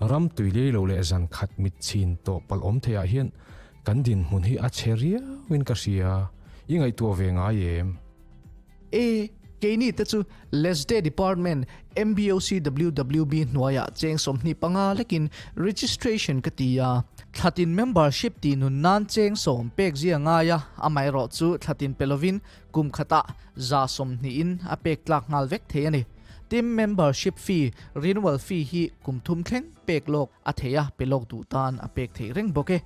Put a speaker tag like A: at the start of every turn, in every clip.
A: Ram tui lei lo leh zan khat mit chhin tawh palh awm theiah hian kan dinhmun hi a chhe riauin ka hria. I ngaihtuah ve ngai em?
B: E, keini te chu Lesde Department MBOCWWB hnuaiah cheng 25 lekin registration ka ti a. Thlatin membership tih nun nan cheng sawm pek zia ngai a, amaherawh chu thlatin pe lovin kum khatah 120 in a pek tlak nghal vek thei a ni. Team membership fee, renewal fee hi kum thum thleng pek lawk a thei a, pe lawk duh tan a pek theih reng bawk e.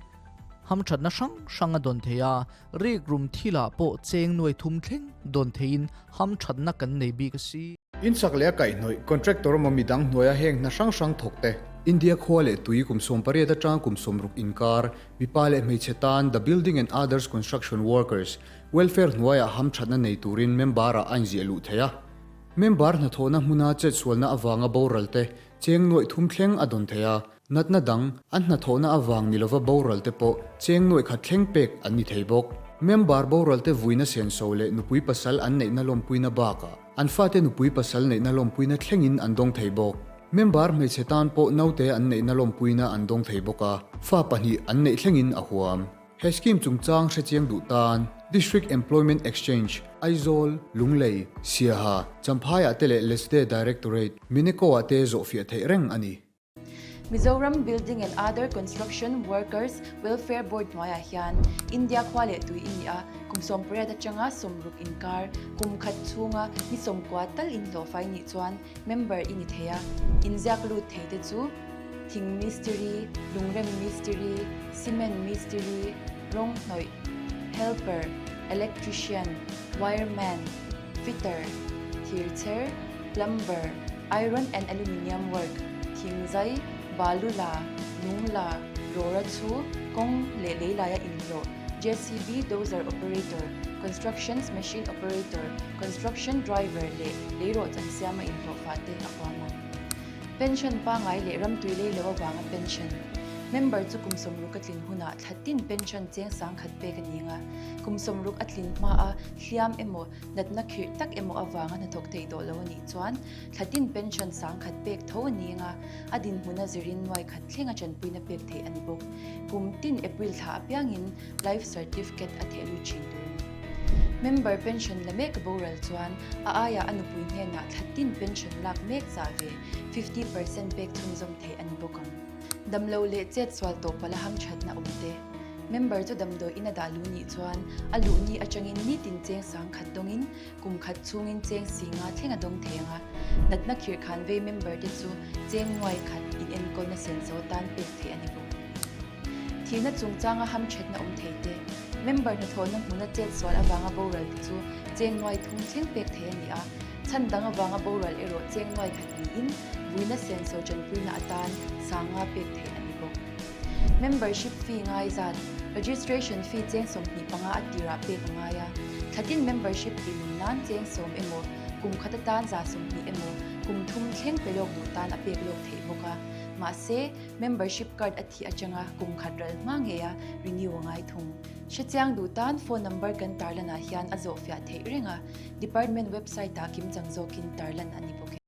B: Hamthatna hrang hrang a dawn thei a, rikrum thilah pawh cheng nuai thum thleng dawn theiin hamthatna kan nei bik a si.
C: Insak leh a kaihhnawih contractor emaw midang hnuaia heng hna hrang hrang thawk te. India khua leh tui kum 18 atang kum 60 inkar, mipa leh hmeichhe tan The Building and Others Construction Workers Welfare hnuaiah hamthatna nei turin member-ah a inziah luh thei a. Member hnathawhna hmuna chetsualna avanga boral te cheng nuaih thum thleng a dawn thei a, natna dang, an hnathawhna avang ni lova boral te pawh cheng nuaih khat thleng pek an ni thei bawk. Member boral te vuina senso leh nupui pasal an neihna lawmpuina bakah an fate nupui pasal neihna lawmpuina thlengin an dawng thei bawk. Member hmeichhe tan pawh naute an neihna lawmpuina an dawng thei bawk a, fa pahnih an neih thlengin a huam. He scheme chungchang hrechiang duh tan District Employment Exchange, Aizawl, Lunglei, Siaha, Champhaiah te leh Lesde Directorate, Mineko-ah te zawhfiah theih reng a ni.
D: Mizoram Building and Other Construction Workers Welfare Board hnuaiah hian India khua leh tui i ni a, kum 18 atanga 60 inkar, kum khat chhunga ni 90 tal inhlawhfai nih chuan member i ni thei a, inziak lut thei te chu thing mistiri, lungrem mistiri, cement mistiri, rawng hnawih, helper, electrician, wireman, fitter, thirchher, plumber, iron and aluminium work, thingzai, balu la, lung la, rawra chhu, kawng leh leilaia inhlawh, JCB dozer operator, constructions machine operator, construction driver leh leirawh chan siama inhlawhfah te a huam ang. Pension pangai leh ramtui lei lo avanga pension member chu kum 60 a tlin hunah thla tin pension cheng 10,000 pek a ni ang a, kum 60 a tlin hmaa hliam emaw natna khirh tak emaw avanga hnathawk theih tawh lo a nih chuan thla tin pension 10,000 pek tho a ni ang a, a dinhmuna zirin nuai khat thlenga tanpuina pek theih a ni bawk. Kum tin April thla apiangin Life Certificate a theh lut thin tur a ni. Member pension la mek boral chuan a aiah a nupui hnenah thla tin pension lak mek zah ve 50% pek chhunzawm theih a ni bawk ang. Damlo leh chet sual tawh pala hamthatna awm te. Member chu damdawi in a dah lu nih chuan a luh ni atangin nitin cheng 10,000 dawngin kum khat chhungin cheng 50 thleng a dawng thei ang a. Natna khirhkhan vei member te chu cheng nuai khat inenkawlna senso tan pek theih a ni bawk. Thihna chungchanga hamthatna awm thei te, member hnathawhna hmuna chet sual avanga boral te chu cheng nuai thum thleng pek thei a ni a, chhan dang avanga boral erawh cheng nuai khat niin vuina senso tanpuina atan 50 pek theih a ni bawk. Membership fee ngai zat, registration fee cheng 25 a tirah pek a ngai a, thlatin membership tih nun nan cheng 10 emaw, kum khat atan 120 emaw, kum thum thleng pe lawk duh tan a pek lawk theih bawk a, mahse, Membership card a thih atanga kum khat ral hma ngei a renew a ngai thung. Hrechiang duh tan phone number kan tarlanah hian a zawhfiah theih reng a, department website ah kimchang zawkin tarlan a ni bawk e.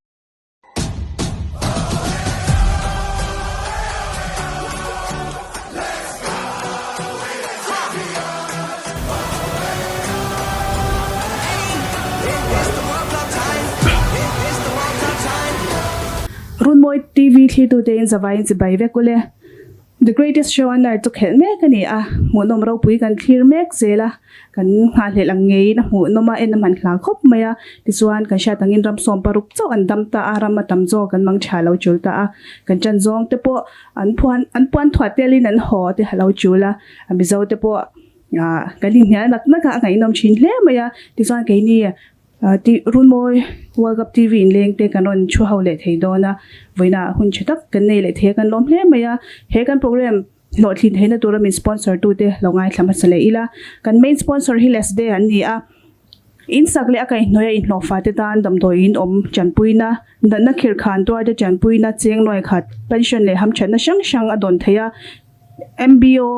E: Runmawi TV thlirtute in zavaiin chibai vek ule. The Greatest Show on Earth chu khelh mek a ni a, hmuhnawm ropui kan thlir mek zel a, kan nghahhlelh ang ngeiin a hmuhnawm a, en a hman hla khawp mai a. Tichuan, kan hriat angin ram 16 chauh an dam ta a, ram a tam zawk an mang tha lo chul ta a, kan ṭan zawng te pawh an phuan an puan thuah telin an haw te a lo chul a, Mizo te pawh kan inhnial nak nak a, a ngaihnawm thin hle mai a. Tichuan, keini Tih Runmawi World Cup TV inleng te kan rawn thu ho leh thei dawn a, vawiinah hun tha tak kan nei leh thei a, kan lawm hle mai a. He kan program hlawhtlin theihna tura min sponsor tute lo ngaithla hmasa leh ila. Kan main sponsor hi Lesday an ni a, in sak leh a kaihhnawih a inhlawhfa te tan damdawi in awm tanpuina, natna khirhkhan tuar te tanpuina cheng nuai khat, pension leh hamthatna hrang hrang a dawn thei a. MBO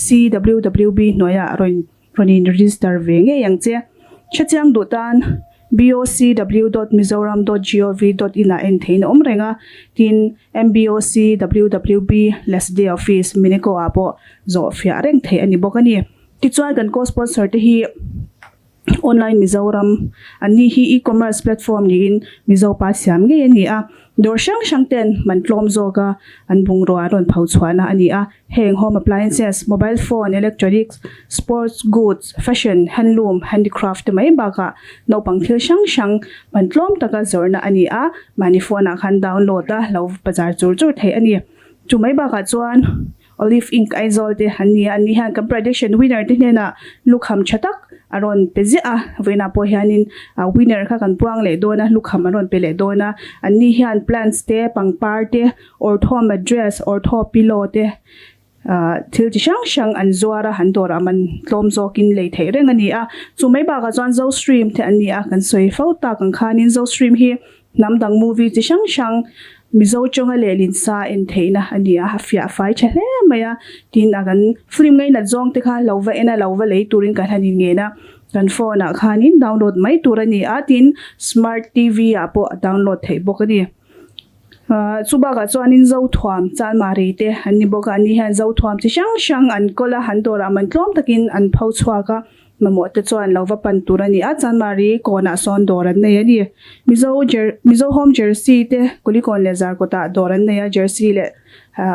E: CWWB hnuaiah rawn Rawn in register ve ngei ang che. Hrechiang duh tan Bocw dot mizoram dot gov dot in ah en theihin a awm reng a, tin MBOC WWB Lesde Office Mineko ah pawh zawh fiah reng theih a ni bawk a ni. Tichuan kan co-sponsor te hi Online Mizoram an ni hi e-commerce platform niin Mizo pa siam ngei a ni a, dawr hrang hrang ten man tlawm zawka an bungrua an rawn pho chhuahna a ni a. Heng home appliances, mobile phone, electronics, sports goods, fashion, handloom, handicraft te mai bakah naupang thil hrang hrang man tlawm taka zawrhna a ni a, mahni phone ah khan download a lo bazar chur chur theih a ni. Chu mai bakah chuan Olive Inc Aizawl te an ni a, an ni hian kan prediction winner te hnenah lukham tha tak a rawn pe ziah a, vawiinah pawh hianin winner kha kan puang leh dawn a, lukham an rawn pe leh dawn a, an ni hian plants te, pangpar te, ortho mattress, ortho pillow te thil chi hrang hrang an zuar a, an dawrah man tlawm zawkin lei theih reng a ni a, chu mai bakah chuan Zostream te an ni a, kan sawi fo tak ang khanin Zostream hi Hnam dang movie chi hrang hrang Mizo tawnga lehlin sa en theihna a ni a, a fiah fai tha hle mai a, tin a kan film ngainat zawng te kha lo va en a, lo va lei turin kan han inngen a, kan phone ah khanin download mai tur a ni a, tin smart TV ah pawh a download theih bawk a ni. Ahh chu bakah chuanin Zothuam Chanmari te an ni bawk a, an ni hian Zothuam chi hrang hrang an kawl a, an dawrah man tlawm takin an pho chhuak a. Mamawh te chuan lo va pan tur a ni a, Chanmari kawnah sawn dawr an nei a ni. Mizo jer Mizo Home Jersey te Kulikawn leh Zarkawtah dawr an nei a, Jersey leh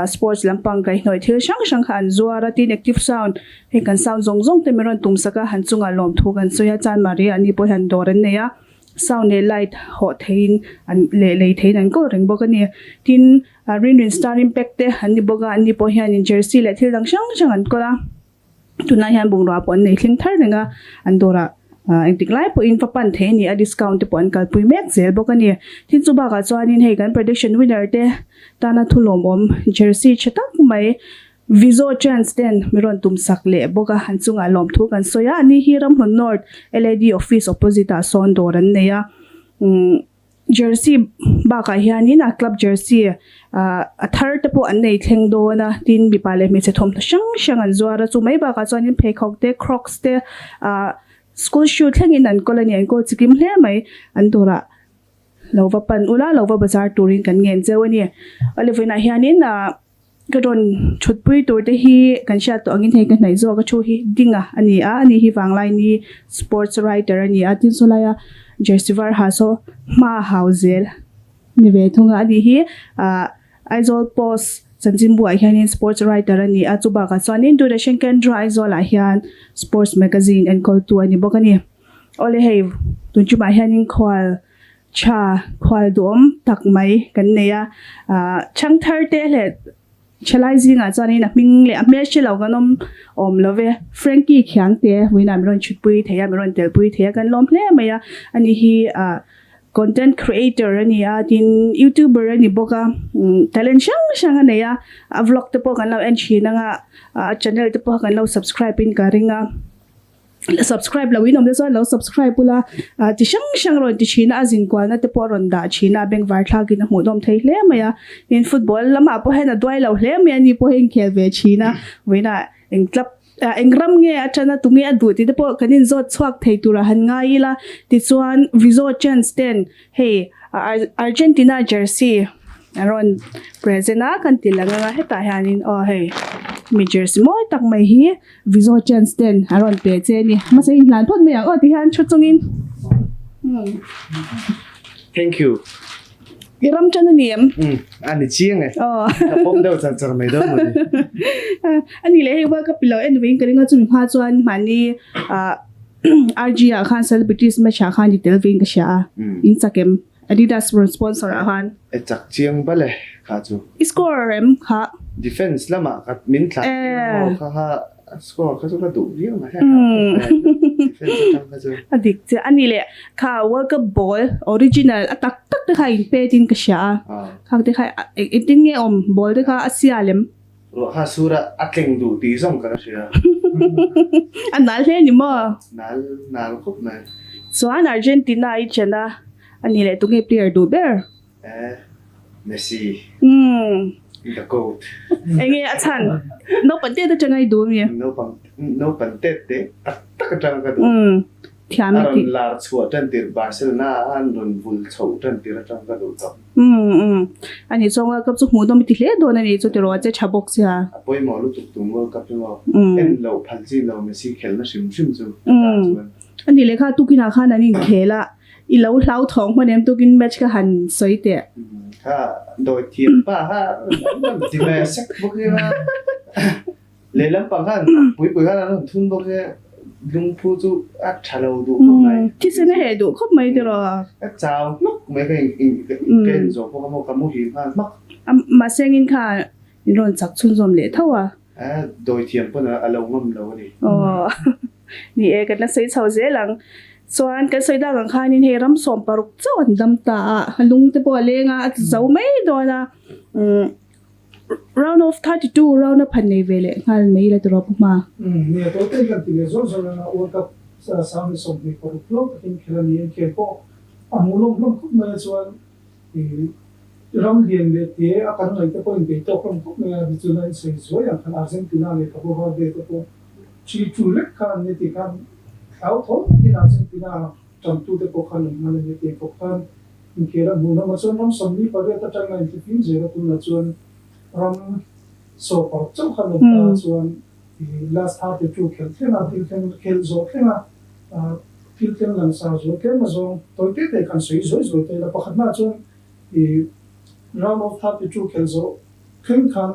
E: sports lampang kaihhnawih thil hrang hrang kha an zuar a, tin Active Sound hei kan sound zawng zawng te min rawn tum sak a, han chungah lawmthu kan sawi a, Chanmari ah ni pawh hian dawr an nei a, sound leh light hawh theihin an leh lei theihin an kawl reng bawk a ni. Tin Rinrin Star Impact te an ni bawk a, an ni pawh hianin Jersey leh thil dang hrang hrang an kawl a. Tunlai hian bungrua pawh an nei thleng thar reng a, an dawrah engtik lai pawhin va pan thei a ni a, discount te pawh an kalpui mek zel bawk a ni. Thil chu bakah chuanin hei kan prediction winner te tana thu lawmawm jersey tha tak mai Vizo Chance ten mi rawn tum sak leh bawk a, an chungah lawmthu kan sawi a, ani hi Ramhlun North LAD office opposite ah sawn dawr an nei a. Jersey bakah hianin a club jersey ah a thar te pawh an nei thleng dawn a, tin mipa leh hmeichhe thawmhnaw hrang hrang an zuar a, chu mai bakah chuanin pheikhawk te crocs te ah school shoe thlengin an kawl a ni, an kawl chikim hle mai, an dawrah lo va pan ula lo va bazar turin kan ngen cheu a ni. Awle vawiinah hianin ah. Ka rawn thutpui tur te hi kan hriat tawh angin hei ka hnaih zawk a thu hi Dinga a ni a, ani hi Vanglaini sports writer a ni a, tin saw laia jersey var ha saw hma a hau zel ni ve thung a, ani hi ah Aizawl Post chanchinbu ah hianin sports writer a ni a, chu bakah chuanin Doordarshan Kendra Aizawl ah hian sports magazine enkawltu a ni bawk a ni. Awle hei tun tumah hianin khual Tha khual duhawm tak mai kan nei a, ah chhangthar te leh thalai zingah chuanin a hming leh a hmel hre lo kan awm awm lo ve. Frankie Khiangte vawiinah min rawn chhutpui thei a, min rawn telpui thei a, kan lawm hle mai a. Ani hi ah content creator a ni a, tin youtuber a ni bawk a, talent hrang hrang a nei a, a vlog te pawh kan lo en thin ang a, a channel te pawh kan lo subscribe in ka ring a. Subscribe lo in awm te chuan lo subscribe ula ah ti hrang hrang rawn ti thin a a zin kualna te pawh a rawn dah thin a a bengvar thlakin a hmuhnawm thei hle mai a tin football lamah pawh hian a duai lo hle mai a ni pawh hi a inkhel ve thin a vawiinah eng club ah eng ram nge a tan a tunge a duh tih te pawh kan inzawt chhuak thei turah han ngai ila tichuan Vizo chance ten hei Argentina jersey a rawn present a kan ti lang anga hetah hianin aw hei mi jersey mawi tak mai hi. Vizo chance ten a rawn pe che a ni. Hmasa in hlan phawt mai ang aw ti hian thu chungin.
F: Thank you.
E: I ram tan a ni em?
F: Um, a ni chiang e.
E: Aw.
F: Ka pawm deuh char char mai dawn mawni.
E: A ni leh hei World Cup ilo en vein ka ring a chumi hma chuan mahni ah RG ah khan celebrities match ah khan i tel vein ka hria a. In chak em? Adidas rawn sponsor ah khan.
F: E chak chiang bal e kha chu.
E: I score em kha.
F: Defense lamah ka min tlan tir maw kha kha score kha chu ka duh viau mai a defense atang kha chu.
E: A dik chiah a ni leh kha World Cup ball original a tak tak te kha in pet in ka hria a khang te kha engtin nge awm ball te kha a sia lem.
F: Ruah kha sur a a tleng duh tih zawng ka la hria.
E: A nal hle ni maw?
F: Nal nal khawp mai.
E: Chuan Argentina i chen a, a ni leh tunge player duh ber?
F: Eh, Messi.
E: Umm.
F: The goat.
E: Enge a chhan? Naupang tet atanga i duh ami?
F: Naupang naupang tet te tak tak atanga ka duh.
E: Umm. Thiam
F: A
E: i
F: rawn
E: tih.
F: lar chhuah tan tir Barcelona a an rawn vul chhoh tan tir atang ka duh tawh.
E: Umm umm. Ani chuan World Cup chu hmuh nawm i ti hle dawn a ni chu tiraw a che tha bawk sia.
F: A pawimawh lutuk tum World Cup hi maw en loh phal chi lo Messi khelhna hrim hrim chu ka tan chuan.
E: Ani lehkha tukinah khan an inkhel a, i lo hlauthawng hman em tukin match ka han sawi teh.
F: Kha dawi thiam pa kha an rawn ti ve sek bawk ila. Lehlam pang khan puipui khan an rawn thun bawk e, lungphu chu a tha lo duh khawp mai.
E: Thisen a heh duh khawp mai tiraw.
F: Ka chau hnawk mai ka ka in zawh bawk a maw ka muhil nghal hmak.
E: Mahse engin kha in rawn chak chhunzawm leh tho a.
F: A dawithiam pawn a lo ngam lo a ni.
E: Aw ni e kan la sawi chho zel ang. Chuan kan sawi dak ang khanin hei ram sawm paruk chauh an dam ta a, a lung te pawh a leng a, a ti zo mai dawn a. Round of 32 round a phan nei ve leh nghal mai la tiraw Pu Hma.
G: Nia tawh te kan ti leh zawr zawr a, World Cup 2026 hlawm takin khelh a ni a, inkhel pawh a hmuhnawm hlawm khawp mai a, chuan ram lian leh te a kan ngaih te pawh inbei tawk hlawm khawp mai a, tichuan a insawi zuai ang khan Argentina leh Cabo Verde te pawh thi tu lek khan an ni tih khan hlau tho takin Argentina Ṭangtute pawh khan an hman a ni tih bawk khan inkhel a hmuh hlawm a, chuan ram 48 aṭanga inthlifim zel a tunah chuan ram 16 chauh khan awm ta a, chuan last 32 khelh thleng a thil thleng khelh zawh thleng a thil thleng langsar zual tlem azawng tawi te te khan sawi zuai zuai ta ila pakhatnaah chuan round of 32 khelh zawh thleng khan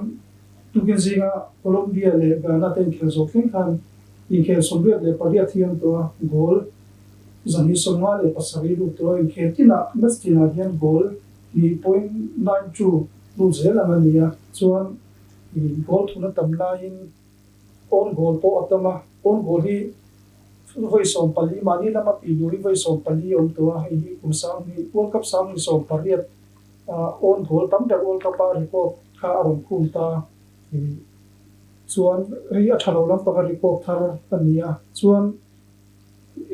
G: tukin zinga Colombia leh Ghana te inkhelh zawh thleng khan inkhel 88 hi an tawh a, goal 257 lut tawh a, inkhel tinah match tinah hian goal 2.92 lut zel ang a ni a, chuan goal thuna tam laiin own goal pawh a tam a, own goal hi vawi 14 mahni lama tih luh hi vawi 14 a awm tawh a, hei hi kum 10,000 World Cup 2018 own goal tam ber World Cup a record kha a rawn khum ta. Chuan hei a tha lo lampanga record thar a ni a, chuan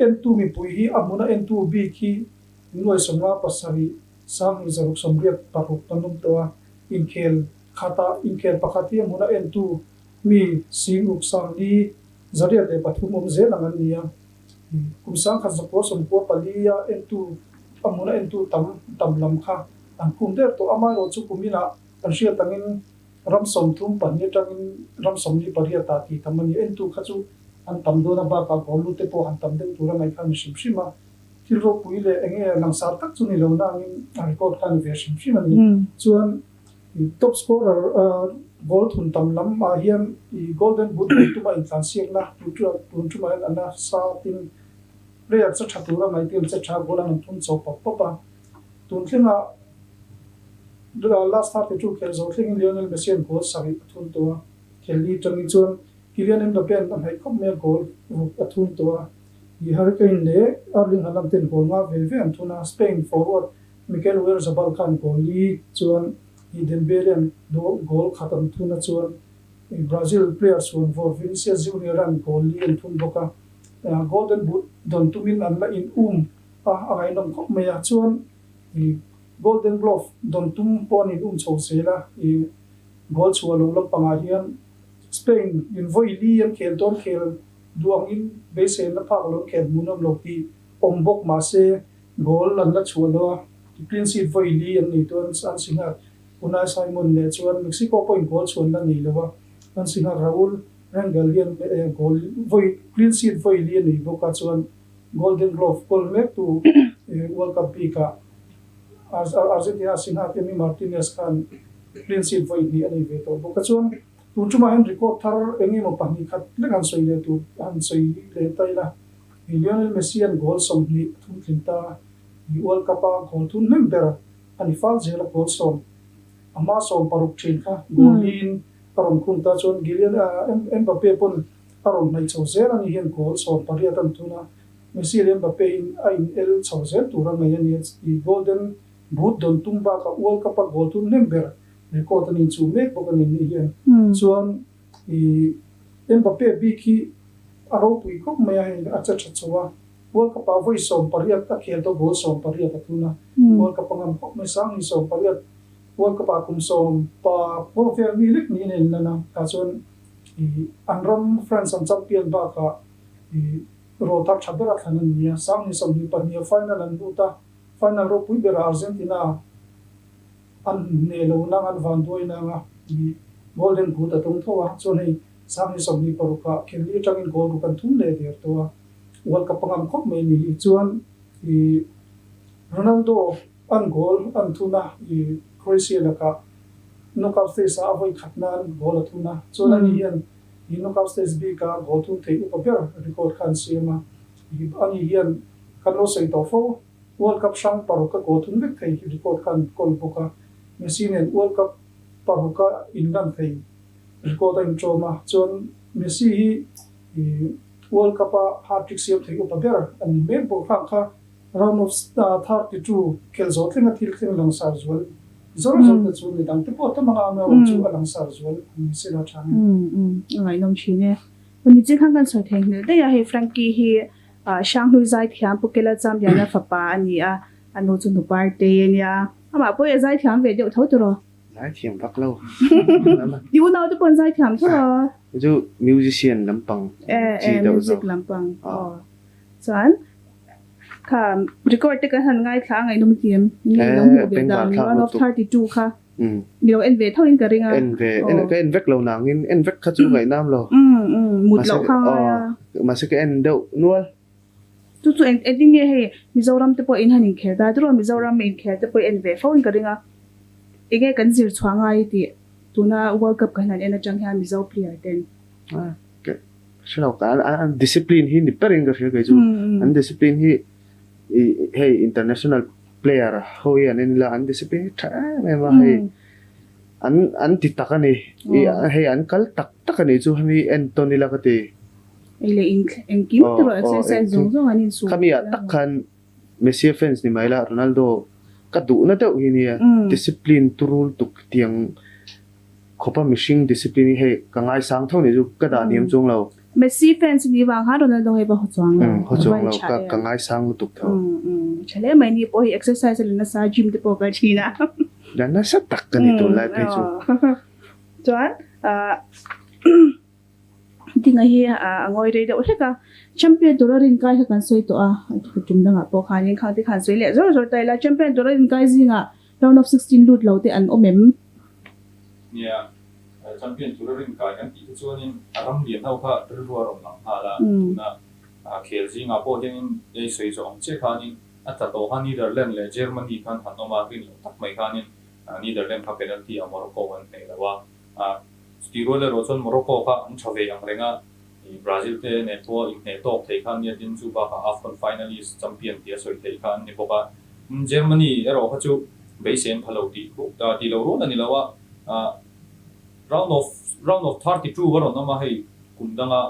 G: Entu mipui hi a hmuna entu bik hi nuai 57 2686 kan awm tawh a, inkhel khatah inkhel pakhat hi a hmuna entu mi sing uk 403 awm zel ang an ni a, kum 1994 a entu a hmuna entu tam tam lam kha an khum der tawh. Amaherawhchu kuminah kan hriat angin Ram 32 atangin ram 48 ah tih tam a ni. Entu kha chu an tam dawn a, bakah goal lut te pawh han tam deuh tur a ngaih kha a ni hrim hrim a. Thil ropui leh eng nge langsar tak chu ni lo nangin a record kha a ni ve hrim hrim a ni. Chuan top scorer goal thun tam lam ah hian golden boot nei tuma intlansiakna tun tumah hian a nasa tin player che tha tur a ngaih te an che tha goal an han thun chho pawp pawp a. Tun thlengah Last 32 khelh zawh thlengin Lionel Messi an goal sarih a thun tawh a, khel li atangin chuan Kylian Mbappe an a hnaih khawp mai a, goal ruk a thun tawh a. I Harry Kane leh Erling Haaland ten goal nga ve ve an thun a, Spain forward Mikel Oyarzabal khan goal li chuan i Dembele an goal khat an thun a chuan Brazil player chhuan vawr Vinicius Junior an goal li an thun bawk a, Golden Boot dawn tumin an la in um a, a ngaihnawm khawp mai a chuan i Golden Glove dawn tum pawh an in um chho zel a, i goal chhuah lo lampangah hian Spain in vawi li an khel dawn khel duh angin beiseina phak lo an khel hmuhnawm lo tih awm bawk mahse goal an la chhuah lo a, clean sheet vawi li an nei tawh an si nghak. Unai Simon leh chuan Mexico pawhin goal chhuan la nei lo a, an si nghak. Raul Rangel hian goal vawi clean sheet vawi li a nei bawk a chuan Golden Glove kawl mektu World Cup bikah Argentina Sinha Emi Martinez khan clean sheet vawi hnih a nei ve tawh bawk a. Chuan tun tumah hian record thar eng emaw pahnih khat lek han sawi leh tur han sawi leh ta ila, Lionel Messi an goal 20 a thum tling ta. World Cup a goal thun hnem ber a ni fal zel a, goal 10 a hma 16 thin kha goal liin a rawn khung ta. Chuan Kylian Mbappe pawn A rawn hnaih chho zel a ni hian goal 18 an thun a, Messi leh Mbappe in a in el chho zel tur a ngaih a ni. I Golden Boot dawn tum bakah World Cup a goal thun hnem ber record a nin chu mek bawk a ni ni hian. Chuan i Mbappe bik hi a ropui khawp mai a, hei a che tha chho a, World Cup ah vawi 18 a khel tawh goal 18 a thun a, World Cup a ngam khawp mai 2018 World Cup ah kum sawm pa pawh vel mi lek niin a inlan a, tah chuan I an ram France an champion bakah i Rawlthar tha bera thlan an ni a, 2022 a final an lut a, final ropui berah Argentina an hneh lo nang an vanduai nang a, i Golden Boot a dawng tho a, chuan hei 2026 ah Khelli atangin goal ruk an thum leh der tawh a, World Cup a ngam khawp mai ni hi chuan i Ronaldo an goal an thun a, i Croatia lakah knockout stage ah a vawi khat nan goal a thun a, chuan ani hian I knockout stage bika goal thun theih upa ber record kha an siam a, i ani hian kan lo sawi tawh fo. World Cup hrang paruk a goal thun vek thei record kha an kawl bawk a, Messi nen World Cup paruk a inlan thei record a inṭawm a, chuan Messi hi i World Cup a hat-trick siam thei upa ber a ni mek bawk. Khang kha round of 32 khelh zawh thlenga thil thleng langsar zual zawr zawr te chu midang te pawh tam anga amaherawh chu a langsar zual a ni sela tha nge.
E: A ngaihnawm thin e. Niching khan kan sawi thei nghilh daih a, hei Frankie hi Hranghlui zaithiam Pu Kela Chamliana fapa a ni a, a nu chu Nupar Tei a nia. Amah pawh hi a zaithiam ve deuh tho tiraw?
F: Zaithiam vak lo.
E: I unau te pawh an zaithiam tho a.
F: Chu musician lampang chi deuh zawk.
E: Music lampang aw. Chuan kha record te kan han ngaithla a ngaihnawm i ti em? Nge i lo hmuh ve dan one of 32 kha i lo en ve tho in ka ring a.
F: En ve, ka en vek lo nangin en vek kha chu ngaihnam lo.
E: Mut loh kha ngai a.
F: Mahse ka en deuh nual.
E: Chu chu eng engtin nge hei Mizoram te pawh in han inkhel ta tiraw Mizoram inkhel te pawh i en ve fo in ka ring a. Enge kan zir chhuah ngai tih tuna World Cup kan han en atang hian Mizo player ten.
F: Hre lo ka an discipline hi ni ber in ka hria kei chu an discipline hi hei international player ho hi an en ila an discipline hi tha em em a hei an an ti tak a ni hei an kal tak tak a nih chu hemi entawn ila ka ti.
E: Ei leh in engkim te rawh exercise zawng zawng an insum.
F: Khami ah tak khan Messi fans ni mai la Ronaldo ka duhna deuh hi nia discipline turul tuk tiang Khawpa mihring discipline hi hei ka ngaisang tho nih chu ka dah hniam chuang lo.
E: Messi fans ni vang khan Ronaldo hei va haw chuang lo.
F: Haw chuang lo ka ka ngaisang lutuk tho.
E: Tha hle mai ni pawh hi exercise a la nasa gym te pawh ka thin a.
F: La nasa tak ka ni tunlai phei chu.
E: Chuan Dinga hi a ngawi rei deuh hlek a, Champion tura rinkai kha kan sawi tawh a, tum dangah pawh khanin khang te khan sawi leh zawr zawr ta ila, Champion tura rinkai zingah Round of 16 lut lo te an awm em?
H: Nia, Champion tura rinkai kan tih te chuanin a ram lian ho kha rilru a rawn lang nghal a, tuna khel zingah pawh hianin ei sawi zawh ang chiah khanin a tla tawh kha Netherlands leh Germany khan han awm a, rin loh tak mai khanin Netherlands kha penalty ah Morocco an hneh lo a, Chutih rual erawh chuan Morocco kha an tha ve ang reng a, Brazil te nen pawh inhneh tawk thei kha an nia, tin chu bakah AFCON finalist champion tia sawi theih kha an ni bawk a. Germany erawh kha chu beisei an pha lo tih tih lo rual a ni lo a, round of round of 32 a rawn awm a, hei kum danga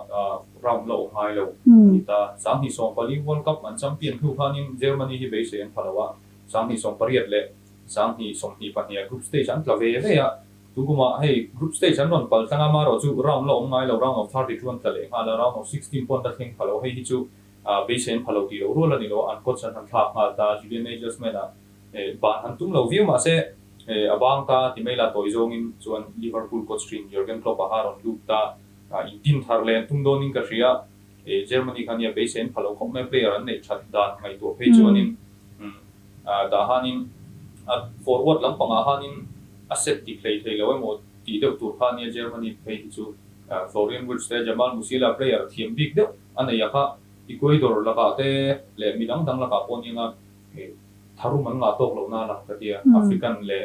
H: round la awm ngai lo a ni ta. 2014 World Cup an champion hnu khanin Germany hi beisei an pha lo a, 2018 leh 2022 group stage an tla ve ve a, Tukumah hei group stage an rawn pal tlang a, amaherawh chu round la awm ngai lo, round of 32 an tla leh nghal a, round of 16 pawh an la thleng pha lo, hei hi chu beisei an pha lo tih loh rual a ni lo, an coach an han thlak nghal ta, Julian Nagelsmann-a ban han tum lo viau mahse a bang ta ti mai la tawi zawngin chuan Liverpool coach thin Jurgen Klopp-a kha a rawn lut ta, intin thar leh an tum dawnin ka hria, Germany kha nia beisei an pha lo khawp mai, player an neih that dan ngaihtuah phei chuanin. Tah hanin a forward lampangah hanin a set dik hlei thei lo emaw tih deuh tur kha ania Germany phei hi chu Florian Wirtz te Jamal Musiala player thiam bik deuh a nei a kha Ecuador lakah te leh mi dang dang lakah pawh anianga tharum an ngah tawk lohna a lang ka tia African leh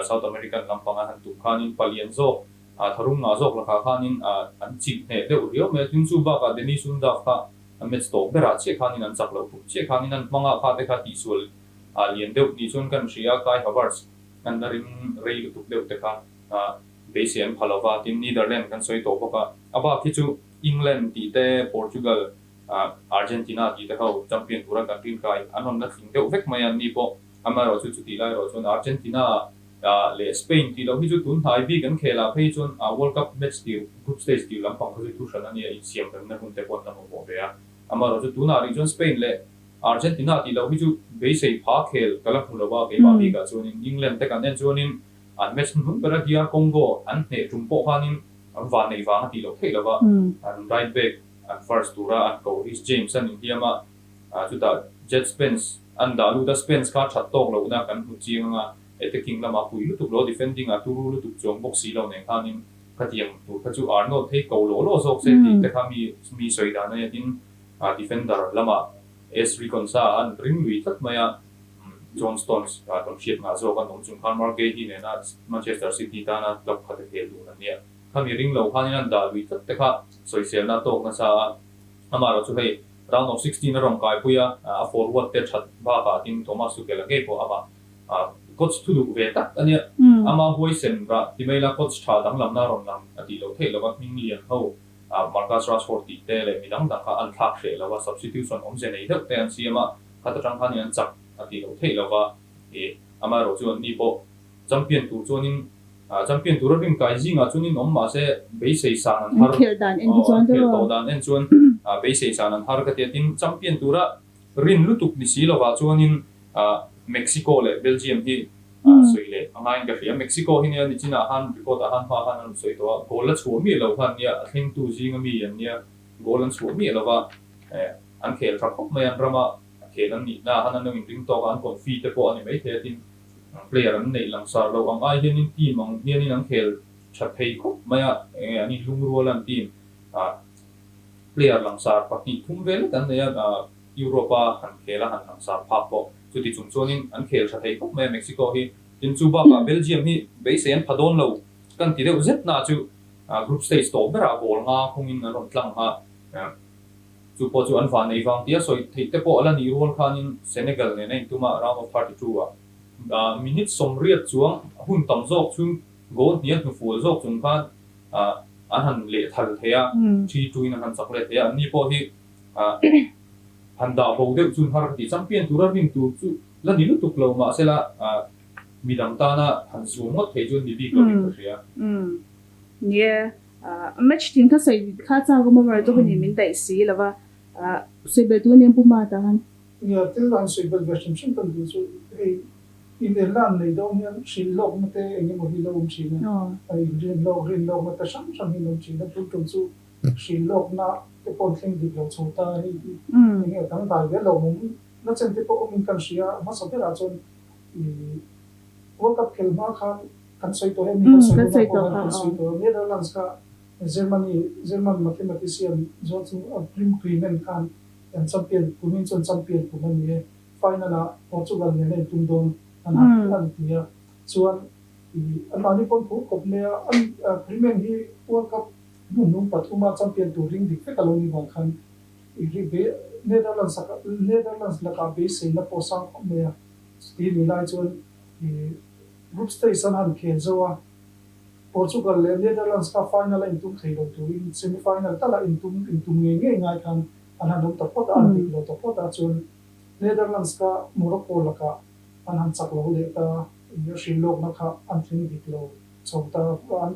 H: South American lampang an han tum khanin palian zawk tharum ngah zawk lakah khanin an chilh hneh deuh riau mai a tin chu bakah Denis Undav kha A match tawp berah chiah khanin an chak loh tum chiah khanin an hmangah kha te kha tihsual ah lian deuh ni chuan kan hria a, Kai Havertz an la ring rei lutuk deuh te kha beisei an pha lova, tin Netherlands kan sawi tawh bawk a, a bak hi chu England tih te Portugal, Argentina tih te ho champion tura kan rin kai an rawn la tling deuh vek mai a, an ni pawh amaherawh chu chutih lai erawh chuan Argentina leh Spain tih loh hi chu tun hnai bik an khel ah phei chuan World Cup match tir group stage tir lampang kha chu thu hran a nia insiam remna hun te pawh an la mamawh ve a. Amaherawh chu tunah rih chuan Spain leh Argentina tih loh hi chu beisei pha khel ka la hmu lo a keimah bikah chuanin England te kan en chuanin an match hnuhnung bera DR Congo an hneh tum pawh khanin an vanneih vang a tih loh theih lo va, an right back. An first tura an ko Reece James an inhliam a, chutah Djed Spence an dah lut a, Spence kha that tawk lohna kan hmu chiang anga attacking lama pui lutuk lo, defending a turu lutuk chuang bawk si lo nen khanin khatiang tur kha chu Arnold hei ko law law zawk se tih te kha mi mi sawi dan a nia tin defender lamah Ezri Konsa an ring lui tlat mai a, John Stones tawn hriat ngah zawk an awm chung khan Marc Guehi nena Manchester City tana club khat a khel dun an nia. Khami ring lo khanin an dah lui tlat te kha sawiselna a tawk nasa a, amaherawh chu hei round of 16 a rawn kaipui a, a forward te that bakah tin Thomas Tuchel a ngei pawh amah coach thu duh ve tak a nia, ama huaisen rah ti mai la coach tha danglamna a rawn lang a tih loh theih lova hming lian ho Marcus Rashford tih te leh midang dang kha an thlak hreh lo a, substitution awmze nei deuh te an siam a, khat atang khanin an chak a tih loh theih lova, amaherawh chu anni pawh Champion tur chuanin Champion tura rin kai zingah chuanin awm mahse beisei san an har.
E: An khelh dan en hi chuan
H: An khelh tawh dan en chuan beisei san an har ka ti a. Tin, Champion tura rin lutuk ni si lovah chuanin Mexico leh Belgium hi sawi leh a ngaiin ka hria. Mexico hi nia nichinah khan record ah khan hma khan an rawn sawi tawh a, goal la chhuah miah lo khan nia a thlengtu zinga mi an nia goal an chhuah miah lova an khel tha khawp mai an rama khel an nihna ah khan an lo inring tawk a, an confi te pawh a ni maithei a tin. Player an neih langsar loh ang ai hianin team ang hianin an khel tha thei khawp mai a, enge an inlungrual a an team ah player langsar pahnih thum vel lek an nei a, Europe a han khel a han langsar phak pawh chuti chung chuanin an khel tha thei khawp mai a Mexico hi. Tin chu bakah Belgium hi beisei an pha dawn lo kan ti deuh zet na chu group stage tawh berah goal nga khungin an rawn tlang a. Chu pawh chu an van nei vang tia sawi theih te pawh a la nih rual khanin Senegal nen a intum a, round of 32 ah minute 80 chuang hun tam zawk chhung goal hnial hnufual zawk chung khan an han leh thal thei a, 3-2 in an han chak leh thei a, anni pawh hi han dah bo deuh chun har ka ti. Champion tura rin tur chu la ni lutuk lo mahsela midang tana han zuam ngawt thei chu an ni bik lovin ka hria.
E: Nia. Match tin kha sawi kha chak awm awm chu hun in min daih si lo va, sawi belh tur nen pu ma ta han.
G: Nia, thil an sawi belh ve hrim hrim kan duh chu hei inel na an nei dawn hian hrilh lawkna te eng emaw hi lo awm thin a, a inrin lawk rin lawkna te hrang hrang hi an awm thin a, tun tum chu hrilh lawkna te pawh an thleng dik lo chho ta hei hi eng nge dangdai ve lo awm na chen te pawh awmin kan hria a, hmasa berah chuan ih World Cup khel hma khan Kan sawi tawh em? Kan sawi tawh kha kan sawi tawh. Netherlands kha Germany, German mathematician Joachim Prim Kleeman khan an champion kumin chuan champion kum a ni e. Final ah Portugal nen a intum dawn an han an ti a. Chuan ih anmahni pawn phur khawp mai a, an Kleeman hi World Cup hmunhnung pathuma champion tur ring dik vek a lo nih vang khan ih ri be Netherlands Netherlands lakah beiseina pawh sang khawp mai a. Chuti ni lai chuan ih Group stage an han khel zo a, Portugal leh Netherlands kha final a intum thei lo turin semi final tala intum intum ngei ngei ngai khan an han awm ta phawt a, an dik lo ta phawt a, chuan Netherlands kha Morocco lakah an han chak lo leh ta, eng hrilhlawkna kha an thleng dik lo chho ta,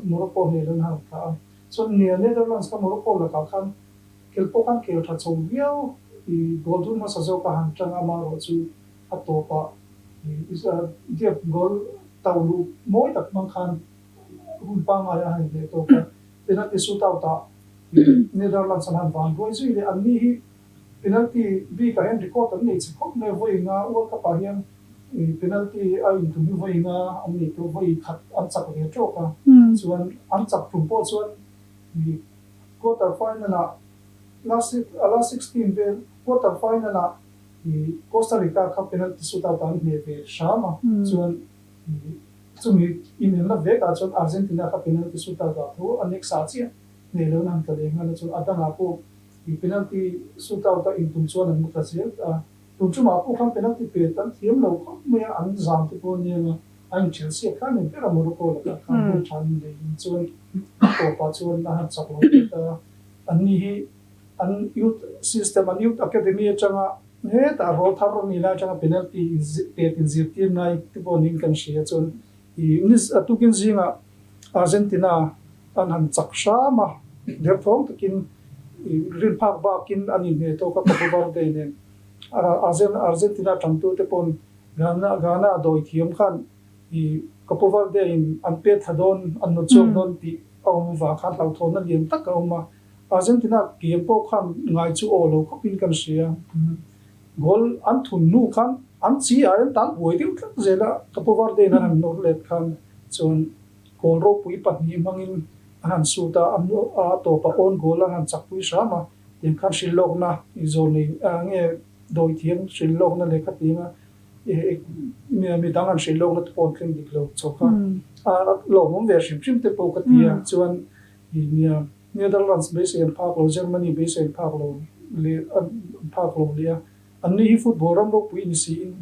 G: Morocco hmel an han thlah a, chuan nia Netherlands kha Morocco lakah khan khel pawh khan khel tha chho viau, i goal dun hmasa zawk a han tang a, amaherawh chu a tawpah Diep goal to luh mawi tak hmang khan hun pangngai a han inleh tawk a, penalty shootout ah Netherlands an han van ruai zui leh anni hi penalty bik ah hian record an nei chhe khawp mai a, vawi nga World Cup ah hian penalty a intum hi vawi nga an nei tawh, vawi khat an chak ve tawk a, chuan an chak tum pawh chuan quarter final ah last last 16 vel quarter final ah I Costa Rica kha penalty shootout ah an hneh ve hram a, chuan chumi inelna vekah chuan Argentina kha penalty shootout ah tho a next ah chiah hneh lohna han tla leh nghal a, chuan a dangah pawh i penalty shootout a intum chuan an mu tla zel a, tun tumah pawh khan penalty pet an thiam lo khawp mai a, an zam te pawh a nia nga, a inṭhian siak khan nen ber a Morocco lakah khan hun ṭha an nei in chuan a tawpah chuan a han chak lo pek a, anni hi An youth system, an youth academy atanga hetah rawlthar a nih lai atanga penalty pek inzirtir ngai te pawh niin kan hria. Chuan ih a tukin zingah Argentina an han chak hram a, derthawng takin ih rin phak bakin an inhne tawk a Cabo Verde nen. Argentina tangtute pawn Ghana Ghana dawi thiam khan ih Cabo Verde in an pet thla dawn, an nawt chhuak dawn tih a awm vang khan hlauhthawnna lian tak a awm a. Argentina kir pawh khan ngai chu aw lo khawpin kan hria. Goal an thun hnu khan an chi ah an tan buai deuh tlat zel a, Capo Verde in an han nawr let khan chuan goal ropui pahnih hmangin an han sut a, a tawpah own goal an han chakpui hram a, tiang khan hrilhlawkna zawn nei nge dawi thiam hrilhlawkna lehkha tinga mi dang an hrilhlawkna te pawh an thleng dik lo chho kha a lawmawm ve hrim hrim te pawh ka ti a, chuan nia Netherlands beisei an phak lo, Germany beisei an phak lo leh an phak lo leh a, anni hi football ram ropui ni siin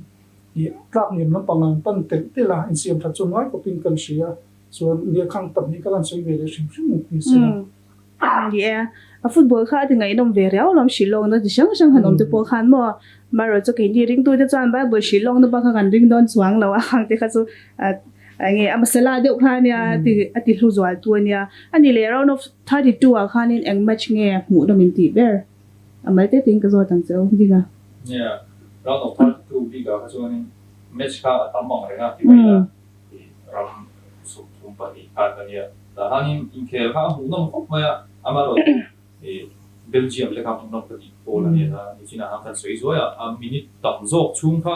G: ih tlak niam lampang an pan telh telh a, insiam that chu ngai khawpin kan hria, chuan lehkhang pahnih ka lan sawi ve leh hrim hrim ni se la.
E: Ni e, a football kha a ti ngaihnawm ve riau lawm hrilhlawkna chi hrang hrang han awm te pawh khan maw, marawh chu keini ringtute chuan Bible hrilhlawkna bak kha kan ring dawn chuang lo a, khang te kha chu Enge a masala deuh kha ania a ti hlu zual tu ania. A ni leh round of 32 ah khanin eng match nge hmuh nawm in tih ber? A mal te tein ka zawt ang che u ding a.
H: Nia, round of 32 bik ah kha chuanin match kha a tam ang reng a ti mai la i ram 32 khan ka nia. Tah khanin inkhel kha a hmuh nawm khawp mai a, amaherawhchu i Belgium te kha hmuh nawm ka tih pawl a nia a, nichinah khan kan sawi zuai a, a minute tam zawk chhung kha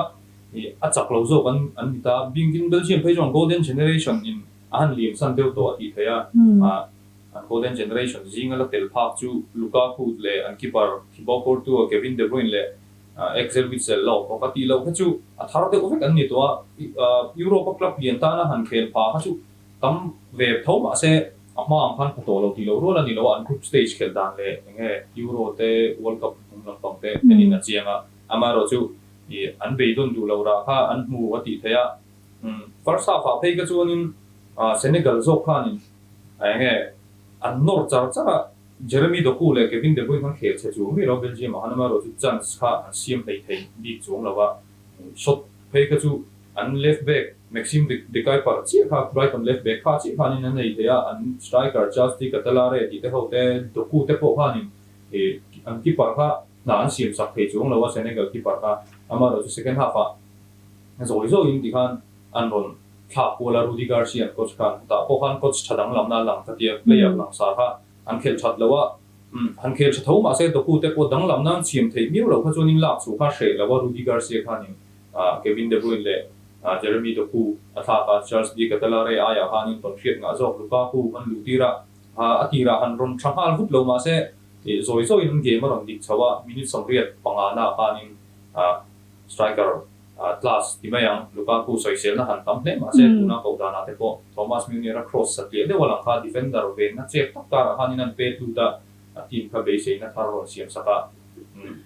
H: Ih a chak lo zawk an an ni ta. Bingin Belgium phei chuan Golden Generation in a han liam san deuh tawh a tih theih a. Ah an Golden Generation zinga la tel phak chu Lukaku leh an keeper Thibaut Courtois, Kevin De Bruyne leh Axel Witsel la awm bawk a tih loh kha chu a thar deuh vek an ni tawh a. Europe a club lian tana han khel pha kha chu tam ve tho mahse a hma ang khan pha tawh lo tih loh rual a ni lo a. An group stage khelh dan leh enge Euro te World Cup hnung lampang te enin a chiang a. Amaherawhchu ih an beidawn duh loh rah kha an hmu a tih theih a. Umm first half ah phei kha chuanin Senegal zawk khanin eng nge an nawr char char a, Jeremy Doku leh Kevin De Bruyne khan khel chhe chuang mai lo Belgium ah khan amaherawhchu chance kha an siam hlei thei bik chuang lo a. Shot phei kha chu an left back Maxime De Cuyper chiah kha Brighton left back kha chiah khanin an nei thei a, an striker Charles De Ketelaere tih te ho te Doku te pawh khanin ih an keeper kha Hna an siam sak thei chuang lo a Senegal keeper kha amaherawhchu second half ah zawi zawiin ti khan an rawn thlak kual a Rudi Garcia an coach khan tah pawh khan coach tha danglamna a lang ka tia player langsar kha an khel that lo a han khel tha tho mahse Doku te pawh danglamna an siam theih miau lo kha chuanin lak chu kha hreh lo a Rudi Garcia khanin Kevin De Bruyne leh Jeremy Doku a thlak a Charles De Ketelaere aiah khanin tawn hriat ngah zawk Lukaku an luh tir a a tirah han rawn tha nghal vut lo mahse Ih zawi zawiin an game a rawn dik chho a, minute 85 na khanin striker class ti mai ang, Lukaku sawiselna han tam hle mahse tuna koh danah te pawh Thomas Meunier a cross satliah deuh a lang kha defender venna chek tak karah khanin an pet lut a, a team kha beiseina thar rawn siam sak a,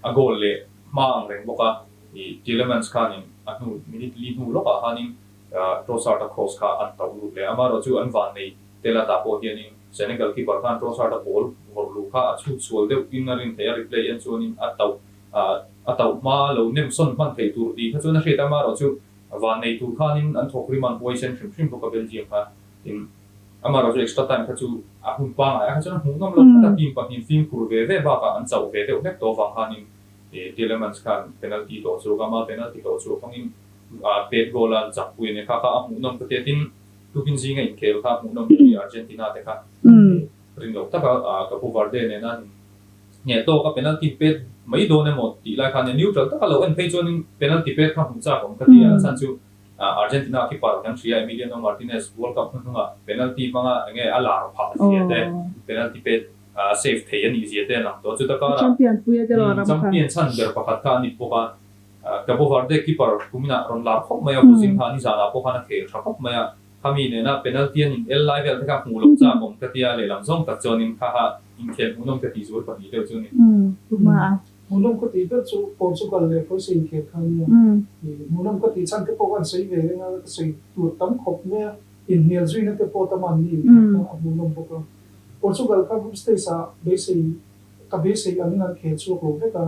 H: a goal leh hma ang reng bawk a, ih Tielemans khanin a hnu minute li hnu lawkah khanin Trossard a cross kha an tauh lut leh a, amaherawhchu chu an vannei tel a tah pawh hianin Senegal keeper khan Trossard a ball vawrh luh kha a chhut sual deuh in a rin theih a, replay en chuanin a tauh a tauh hma lo nem sawn hman theih tur tih kha chuan a hriat a, amaherawhchu vannei tur khanin an thawk rim a, an huaisen hrim hrim bawk a Belgium kha tin amaherawhchu extra time kha chu a hun pangngai ah kha chuan a hmuh ngam lo tlat a, team pahnih fimkhur ve ve bakah an chauh ve deuh hlek tawh avang khanin Tielemans khan penalty tawh chu a kam a, penalty tawh chu a hmangin pet goal a an chakpui a nia kha kha a hmuhnawm ka tia tin Tukin zinga inkhel kha hmuhnawm ka ti Argentina te kha rin loh taka Capo Verde nena an hneh tawk a penalty pet mai dawn emaw tih lai khan neutral taka lo en phei chuanin penalty pet kha hmuh chak awm ka ti a, a chhan chu Argentina keeper kan hria Emiliano Martinez World Cup hnuhnungah penalty hmanga enge a lar phah zia te penalty pet save thei a nih zia te a lang tawh chuta karah champion chhan ber pakhat kha a ni bawk a. Cabo Verde keeper kuminah rawn lar khawp mai a, Vuzin kha nizanah pawh khan a khel tha khawp mai a, khami nena penalty an in el lai vel te kha hmuh loh chak awm ka tia, lehlam zawng tak chuanin kha kha inkhel hmuhnawm ka tih zual pahnih deuh chu a ni.
G: Hmuhnawm ka tih ber chu Portugal leh Croatia inkhel kha a nia. Hmuhnawm ka tih chhan te pawh khan sawi ve reng a, ka sawi tur tam khawp mai a, inhnial zuina te pawh tam an ni inkhel kha a hmuhnawm bawk a. Portugal kha group stage ah beisei ka beisei angin an khel chhuak lo vek a.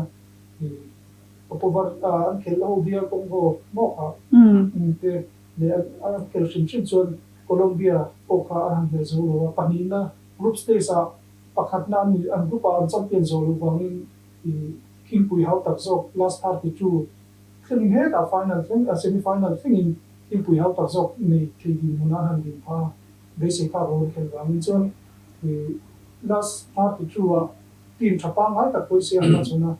G: Povar an khelh ho bial Congo maw kha te leh an khelh hrim hrim chuan Colombia pawh kha an han hmel zo lo a, pahnihna group stage ah pakhatna an ni an group ah an champion zawh loh vangin khingpui hau tak zawk last 32 thlengin hetah final thleng semi final thlengin khingpui hau tak zawk nei thei dinhmun ah an han din pha a, beisei phak lo an khelh vangin chuan last 32 ah. team tha pangngai tak Croatia an hmachhawn a,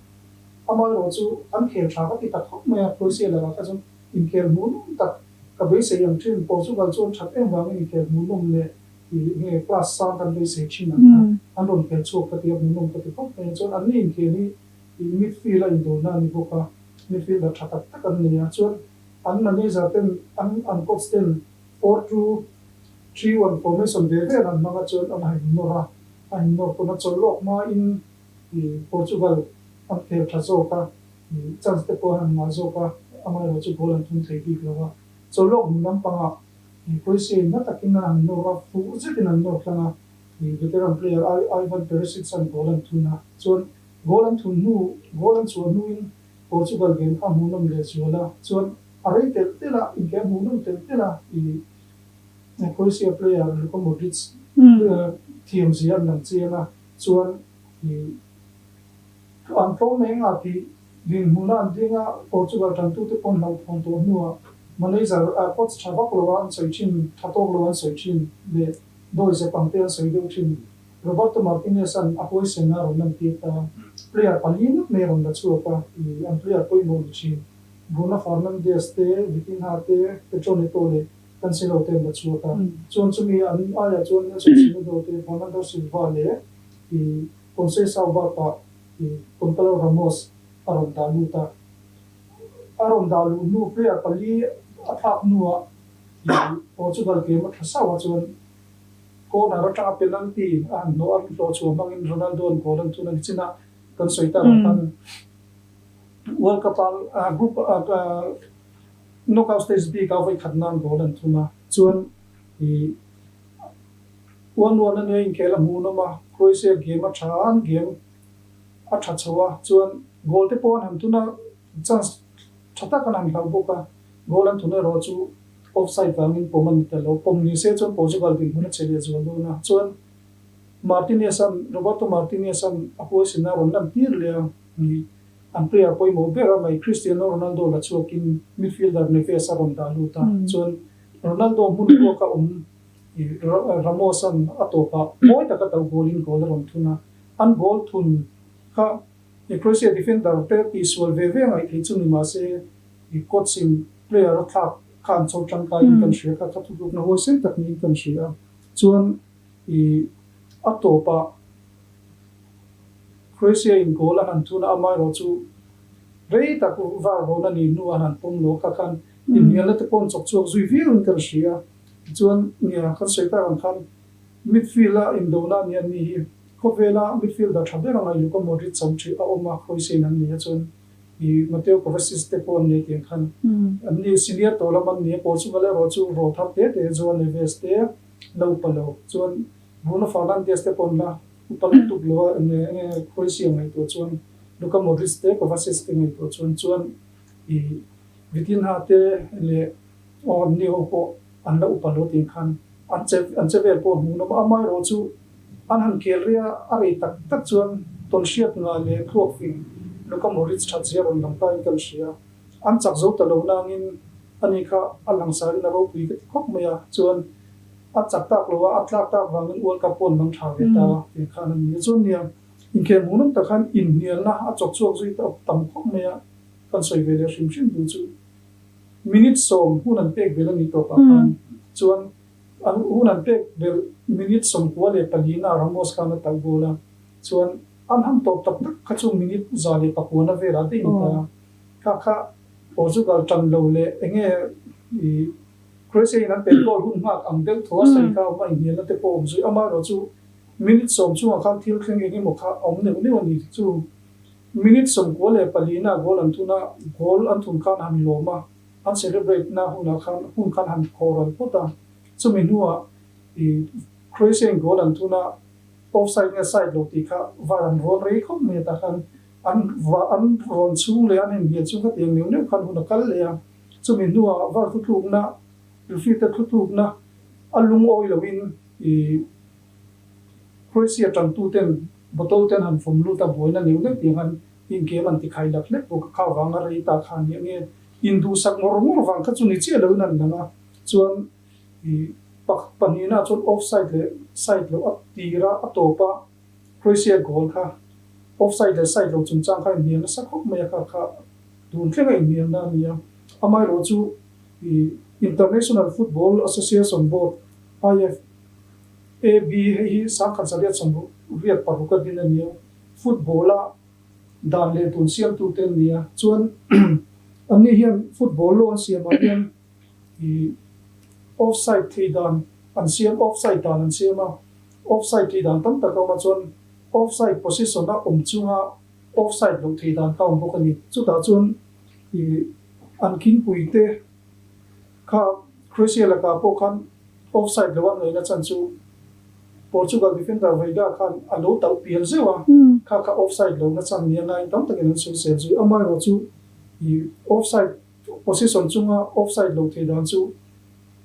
G: amaherawh chu an khel tha ka ti ta khawp mai a, Croatia lakah kha chuan inkhel hmuhnawm tak ka beisei ang thin, Portugal chu an that em vangin inkhel hmuhnawm leh ih nge class sang kan beisei thin ang kha an rawn khel chhuak ka ti a, hmuhnawm ka ti khawp mai a, chuan anni inkhel hi ih midfield a indawhna a ni bawk a, midfielder tha tak tak an nei a, chuan an manager ten an an coach ten 4-2-3-1 formation ve ve an han hmang a chuan an han innawr a, a innawr pawn a chawlh lawk hmain ih Portugal an khel tha zawk a, ih chance te pawh an han ngah zawk a, amaherawh chu goal an thum thei bik lo a, chawlh lawk hnu lampangah ih Croatia in na takin an han nawr a, fuh zetin an nawr tlang a, ih veteran player Ivan Perisic an goal an thun a, chuan goal an thun hnu goal an chhuah hnuin Portugal game kha hmuhnawm leh zual a, chuan a rei telh telh a, inkhel hmuhnawm telh telh a, ih Croatia player Luka Modric thiam zia an lang chiang a, chuan ih an tlawm mai anga tih dinhmuna an ding a, Portugal tantute pawn hlauhthawn tawh hnuah manager coach tha vak lo a an sawi thin, tha tawk lo an sawi thin leh dawi zep ang te an sawi deuh thin. Roberto Martinez-a'n a huaisen a rawn lantir ta. Player pali ngawt mai a rawn la chhuak a, ih an player pawimawh ni thin. Bruno Fernandes te, Vitinha te, Pedro Neto leh Cancelo te an la chhuak a. Chuan chumi an aiah chuan Nelson Semedo te, Bernardo Silva leh ih Conceição bakah ih Goncalo Ramos a rawn dah lut a. A rawn dah luh hnu player pali a thlak hnuah ih Portugal game a tha sauh a chuan Corner atanga penalty a han hnawh a, hlawh chhuah hmangin Ronaldo an goal an thun a ni chin a, kan sawi tak ang khan World Cup a group knockout stage bik a vawi khat nan goal an thun a, chuan ih 1-1 a nia inkhel a hmuhnawm a, Croatia game a tha a, an game a tha chho a, chuan goal te pawh an han thun a, chance tha tak an han hlauh bawk a, goal an thun erawh chu Offside vangin pawm a ni ta lo. Pawm ni se chuan Portugal dinhmun a che leh zual dawn a. Chuan Martinez-a'n, Roberto Martinez-a'n a huaisina a rawn lan tir leh a ni. An player pawimawh ber a mai Cristiano Ronaldo la chhuakin midfielder Neves a rawn dah lut a. Chuan Ronaldo hmun ruaka awm Ramos-a'n a tawpah mawi taka to goal-in goal a rawn thun a. An goal thun kha Croatia defender te tihsual ve ve ngaih theih chu ni mah se coach-in Player a thlak kha an chho tangkaiin kan hria kha, ka thutlukna huaisen tak niin kan hria a. Chuan ih a tawpah Croatia in goal a han thun a, amaherawh chu rei tak var rawn a nih hnuah an han pawm lo kha khan inhnialna te pawh an chawk chhuak zui viauin kan hria. Tichuan nia kan sawi tak ang khan midfield a indona a nia ni hi khawvela midfielder tha ber anga Luka Modric cham tih a awm a, Croatia in an nei a chuan I Mateo Kovacic te pawh an nei tiang khan an ni senior tawh lam an ni a, Portugal erawh chu raw thar te te Joao Neves te la upa lo chuan Bruno Fernandes te pawh an la upa lutuk lo a enge enge Croatia ngaihtuah chuan Luka Modric te Kovacic te ngaihtuah chuan chuan i Vitinha te leh aw an ni ho pawh an la upa lo tiang khan an che an che vel pawh a hmuhnawm a, amaherawh chu an han khel rih a, a rei tak tak chuan tawnhriat nga leh thluak fing Luka Modric that zia rawn lang tain kan hria. An chak zo ta lo nangin ani kha a langsarin a ropui ka ti khawp mai a, chuan a chak tak lo a, a tlak tak vangin World Cup pawh an lang tha ve ta tih khan a ni a. Chuan nia, inkhel hmuhnawm tak khan inhnialna a chawk chhuak zui ta tam khawp mai a, kan sawi ve leh hrim hrim duh chu. Minute sawm hun an pek belh a nih tawpah khan chuan an hun an pek belh minute 94 na Ramos khan a talh goal a, chuan an han tawp tak tak kha chu minute 109 na velah daih ni ta. Kha kha Portugal tan lo leh enge ih Croatia in an pet goal hun nghak ang deuh tho a sawi kha a awm a, inhnialna te pawh a awm zui. Amaherawh chu minute sawm chungah khan thil thleng eng emaw kha a awm neuh neuh a ni chu. Minute 94 na goal an thun a, goal an thun khan han lawm a, an celebrate na hunah khan hun khan han khawr an phawt a, chumi hnuah ih Croatia in goal an thun a, offside nge side lo tih kha var an rawn rei khawp mai a, tah khan an va an rawn chhung leh an inhnial chung kha tiang neuh neuh khan hun a kal leh a, chumi hnuah var thutlukna referee te thutlukna a lungawi loin ih Croatia tantuten Bottle ten han fawm lut a, buaina neuh neuh tiang han inkem an ti khai lak hlek bawk a, kha vanga rei ta kha nia nge induhsak ngawr ngawr vang kha chu ni chiah loin an lang a, chuan ih pahnihna chuan offside leh side loh a tir a, a tawp a Croatia goal kha. Offside leh side lo chungchang kha inhnial nasa khawp mai a, kha kha tun thlenga inhnialna a ni a. Amaherawhchu ih International Football Association Board, IFAB, hei hi sangkhat zariat sawmruk riat paruk a din a ni a, football a dan leh dun siamtute an ni a. Chuan anni hian football law an siamah hian ih offside thei dan an siam, offside dan an siam a, offside thei dan tam tak a awm a, chuan offside position a awm chunga offside loh thei dan kha a awm bawk a ni. Chutah chuan ih an khingpui te kha Croatia lakah pawh khan offside lo an ngaihna chan chu Portugal defender Veiga khan a lo tauh pial zeuh a, kha kha offside lohna chan nia ngaiin tam takin an sawi sel zui. Amaherawhchu ih offside position chunga offside loh thei dan chu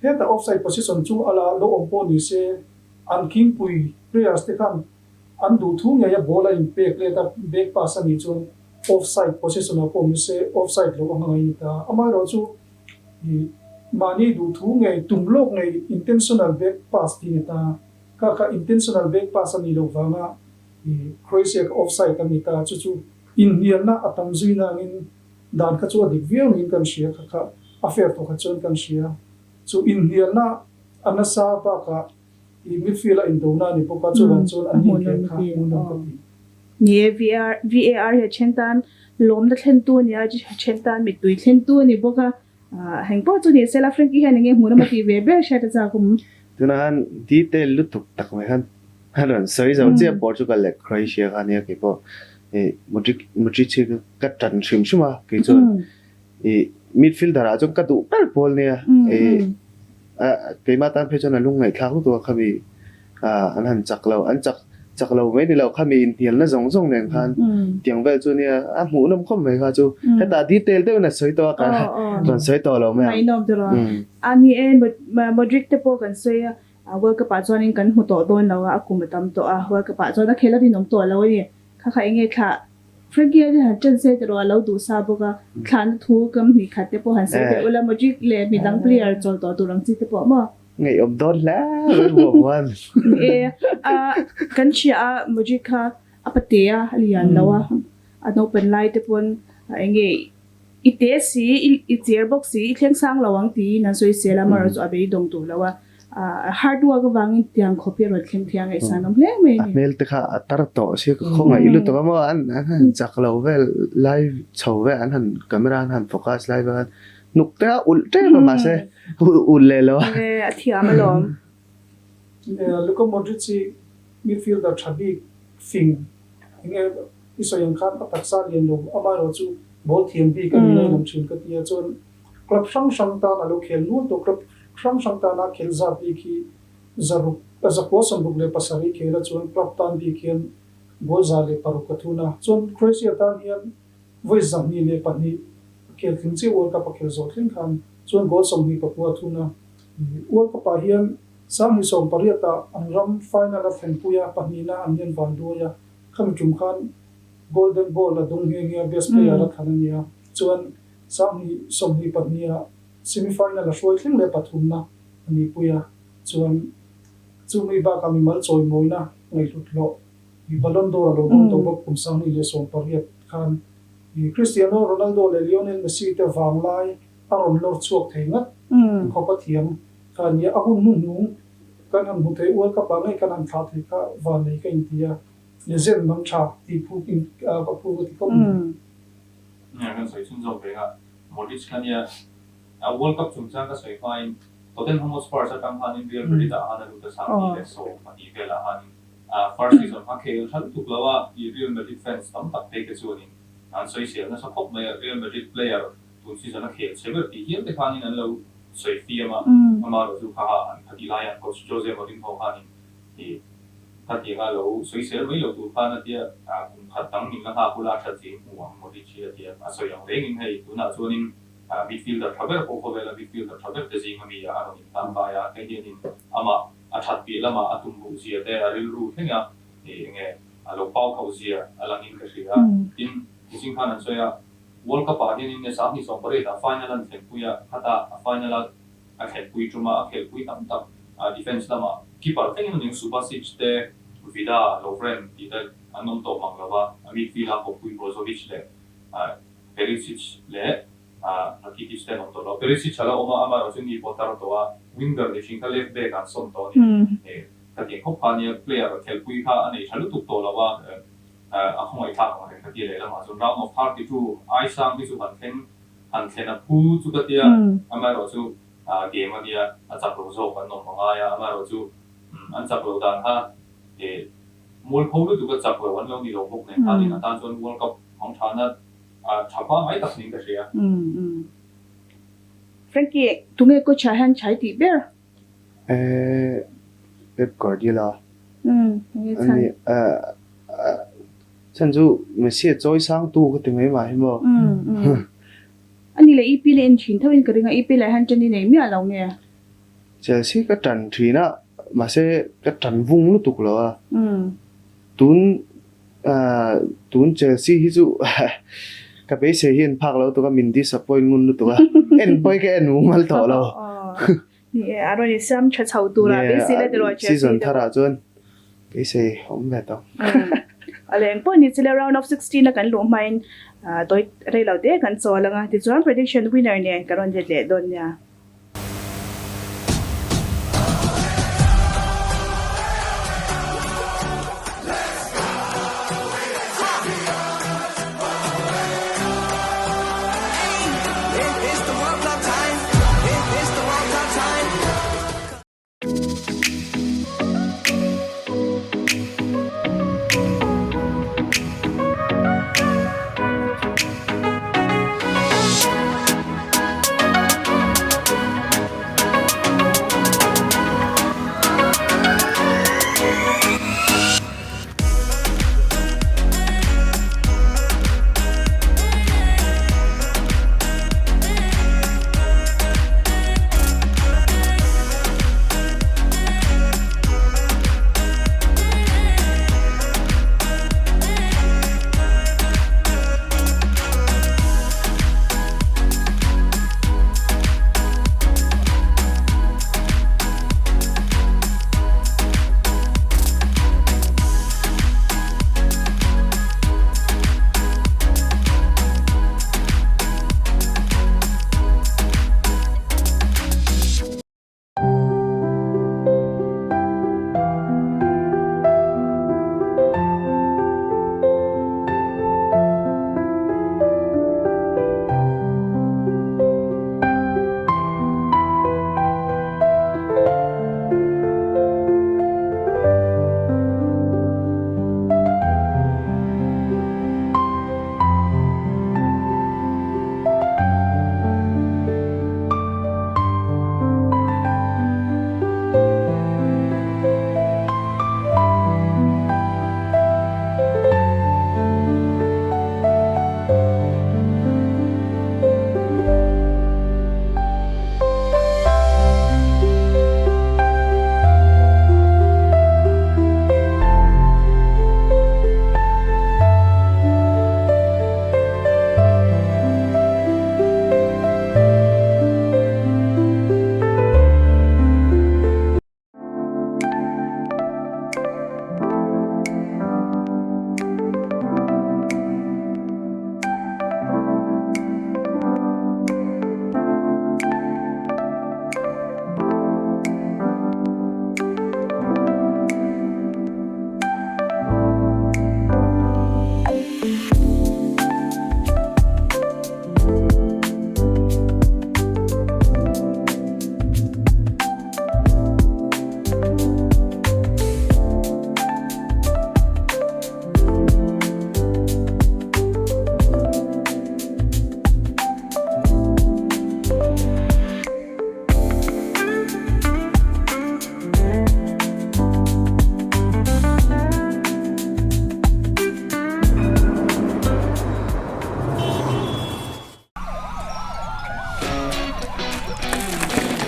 G: hetah offside position chu a la lo awm pawh ni se an khingpui players te khan An duh thu ngei a ball a inpek let a, back pass a nih chuan offside position ah pawh awm se offside loh a hmangaih a ni ta. Amaherawhchu ih mahni duh thu ngei tum lawk ngei intentional back pass tih a ni ta. Kha kha intentional back pass a nih loh vanga ih Croatia kha offside a ni ta. Chu chu inhnialna a tam zui nangin dan kha chu a dik viau niin kan hria. Kha kha a fair tawh kha chuan kan hria. Chu inhnialna a nasa bakah I midfield a indona a ni bawk a, chuvang chuan an inkhel kha hmuhnawm ka ti.
E: Ni e, VAR VAR hi a then tan lawmna thlentu a ni a, a then tan mittui thlentu a ni bawk a. Heng pawh chu ni sela, Frankie hian enge hmuhnawm a tih ve ber hriat a chak awm.
F: Tunah khan detail lutuk tak mai khan a rawn sawi zo chiah Portugal leh Croatia kha ania keipawh i Modric Modric hi ka tan hrim hrim a keichuan i midfielder ah chuan ka duh ber pawl nia i keimah tan phei chuan a lung ngaihthlak lutuk a khami an han chak lo an chak chak lo mai ni lo khami inhnialna zawng zawng nen khan tiang vel chu nia a hmuhnawm khawp mai kha chu hetah detail deuhin a sawi tawh a ka rawn sawi tawh lo mai ang.
E: Ngaihnawm tawh lo a ni e Modric te pawh kan sawi a World Cup ah chuanin kan hmu tawh dawn lo a a kum a tam tawh a World Cup ah chuan a khel a rinawm tawh lo a ni kha kha enge thlah Frankie a han ṭan se tiraw a lo duh sa bawk a, thlahna thu kam hnih khat te pawh han sawi teh ula, Modric leh midang player chawl tawh tur ang chi te pawh maw?
F: Ngaihawm dawn hle mai buah buan.
E: Ni e, a kan hria a Modric kha a pate a, a lian lo a, a naupan lai te pawn eng nge i te si, i cher bawk si, i thleng sang lo ang tiin an sawi sel a, amaherawhchu chu a beidawng duh lo a. Hard work avangin tiang khawp hi a rawn thleng thei a, ngaihsan awm hle mai a
F: ni. A hmel te kha a tar tawh sia ka khawngaih lutuk a maw, an han chak lo vel lai chho vel an han camera an han focus lai vel khan hnuk te a ulh tep a mahse ulh leh lo a.
E: A thiam alawm.
G: Luka Modric hi midfielder tha bik fing enge i sawi ang khan a taksa lian lo amaherawhchu ball thiam bik a ni lai lam thin ka ti a chuan Club hrang hrang tan a lo khel nual tawh. Club hrang hrang tana khel zat bik hi zaruk, zakua 67 khel a chuan club tan bik hian goal 106 a thun a. Chuan Croatia tan hian vawi 22 a khel tling chiah World Cup a khel zawh thleng khan chuan goal 29 a thun a. World Cup ah hian 2018 ah an ram final a thlenpui a, pahnihna an hian van duai a. Khami tum khan Golden Ball a dawng nghe nghe a, best player a thlan a ni a. Chuan 2022 ah semi-final a hruai thleng leh pathumna a nih pui a, chuan chumi bakah mimal chawimawina ngaihhlut hlawh i Ballon d'Or a lo dawng tawh bawk kum 2018 khan i Cristiano Ronaldo leh Lionel Messi te vanglai a rawn lawr chhuak thei ngat khawp a thiam kha a nia. A hun hnuhnung kan han hmu thei World Cup ah ngei kan han thlah thei kha vannei ka inti a, legend mang tha tih phuk in ka phu ka ti khawp mai.
H: Nia kan sawi chhun zawk ve a, Modric kha nia a World Cup chungchang ka sawi hmain Tottenham Hotspurs atang khanin Real Madrid ah khan a lut a 2012 velah khanin first season kha khel tha lutuk lo a, i Real Madrid fans tam tak phei te chuanin an sawi sel nasa khawp mai a, Real Madrid player tun season a khel chhe ber tih hial te khanin an lo sawi fiam a, amaherawhchu kha an khatih laiah coach Jose Mourinho khanin i Khatianga lo sawisel mai lo tur khan a tia, kum khat dang min la nghak ula a that zing hmu ang Modric hi a tia. A sawi ang rengin hei tunah chuanin midfielder tha ber pawh khawvela midfielder tha ber te zing ami a rawn inhlan kai a, hei hianin amah a that piah lamah a tum ruh zia te a rilru thleng a, enge a lo pau khauh zia a langin ka hria. Tin, mihring khan an sawi a, World Cup ah hianin 2018 ah final an thlenpui a, khata a final a A khelhpui tuma a khelhpui tam tak defence lamah keeper thlengin a ning Subasic te, Vida, Lovren tih te an awm tawh mang lo va, a midfield a kawppui Brozovic leh Perisic leh Rakitic te an awm tawh lo. Perisic a la awm a, amaherawhchu ni pawh tar tawh a, winger ni hring kha left back ah an sawm tawh a ni. Khatiang khawp kha nia player khelpui kha a nei tha lutuk tawh lo a, a khawngaihthlak ang reng ka ti lehlamah chuan round of 32 ai sang hi chu han thleng han thlen a phu chu ka tia, amaherawhchu game a nia a chak lo zawk an awm a ngai a, amaherawhchu an chak lo dan kha mualpho lutuk a chak lo an lo ni lo bawk nen khanin a tan chuan World Cup hmang thana a tha pangngai tak niin ka hria.
E: Frankie, tunge coach ah hian chhai tih ber?
F: Eh, Pep Guardiola.
E: Umm, enge chhan?
F: Ani, eh, chhan chu Messi a chawi sang tu ka ti mai mah hi maw.
E: Umm, umm. Ani leh EP leh en thin tho in ka ring a, EP leh hian ṭan i nei miah lo nge?
F: Chelsea ka ṭan thin a, mahse ka ṭan vung lutuk lo a.
E: Umm.
F: Tun, eh, tun Chelsea hi chu ka beisei hi an phak lo tuk a, min disappoint ngun lutuk a, en pawh hi ka en mumal tawh lo.
E: Ni e, a rawn insiam tha chho tura beisei la tiraw Chelsea
F: Season tharah chuan beisei awm ve tawh.
E: A leng pawh ni chile round of 16 a kan luh hmain tawi rei lo te kan chawl anga tichuan prediction winner nen ka rawn let leh dawn nia.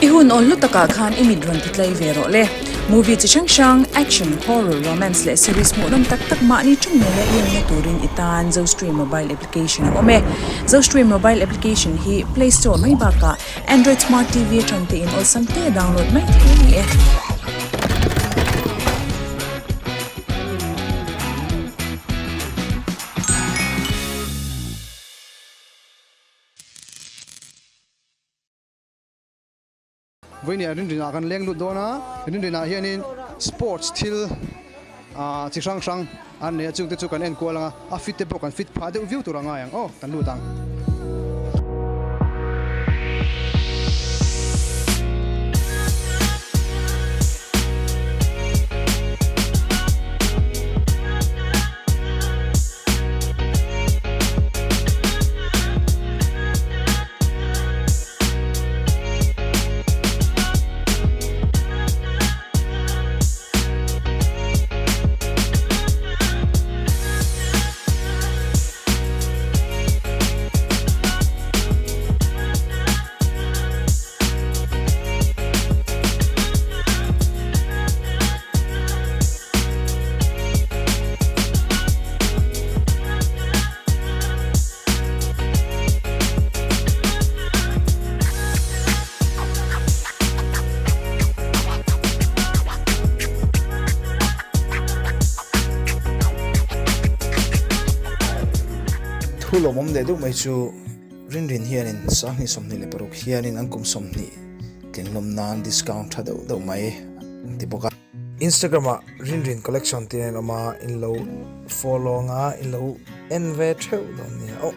D: I hun awl hlu takah khan i mit rawn ti tlai ve rawh le. Movie chi hrang hrang, action, horror, romance leh series hmuhnawm tak tak mahni ṭawng ngeia i enna turin i tan Zostream mobile application a awm e. Zostream mobile application hi Play Store mai bakah Android Smart TV atang te in awlsam te download mai thei a ni e.
C: Vawinia Rinrinah kan leng lut dawn a, Rinrinah hianin sports thil chi hrang hrang an nei a, chungte chu kan enkual ang a, a fit te pawh kan fit phah deuh viau tur a ngai ang aw, kan lut ang.
I: Thu lawmawm leh deuh mai chu Rinrin hianin sanghnih 26 hianin an kum 20 tlinhlawm nan discount tha deuh deuh mai an ti bawk a. Instagram ah Rinrin collection tih a inawm a, in lo follow anga in lo en ve theuh dawn nia aw.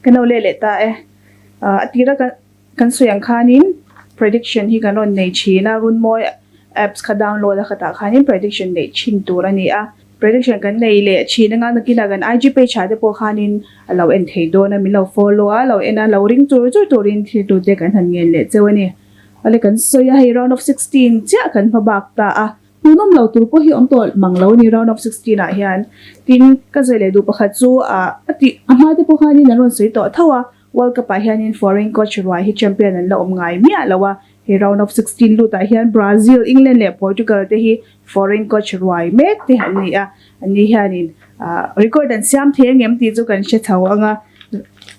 E: Kan lo leh leh ta e. A tira kan sawi ang khanin prediction hi kan rawn nei thin a, Runmawi apps kha download a khatah khanin prediction neih thin tur a ni a. Prediction kan nei leh thin anga nakinah kan IG page ah te pawh khanin a lo en thei dawn a, min lo follow a, lo en a, lo ring chur chur turin thil tute kan han ngen leh cheu a ni. Awle kan sawi a, hei round of 16 chiah kan hma bak ta a, hmuhnawm lo tur pawh hi awm tawh mang lo a ni round of 16 ah hian. Tin, ka sawi leh duh pakhat chu ah a tih a hma te pawh khanin an rawn sawi tawh tho a, World Cup ah hianin foreign coach ruai hi champion an la awm ngai miah lo a, he round of 16 lut ah hian Brazil, England leh Portugal te hi foreign coach ruai mek te an ni a, an ni hianin ah record an siam thei angem tih chu kan hre chho ang a,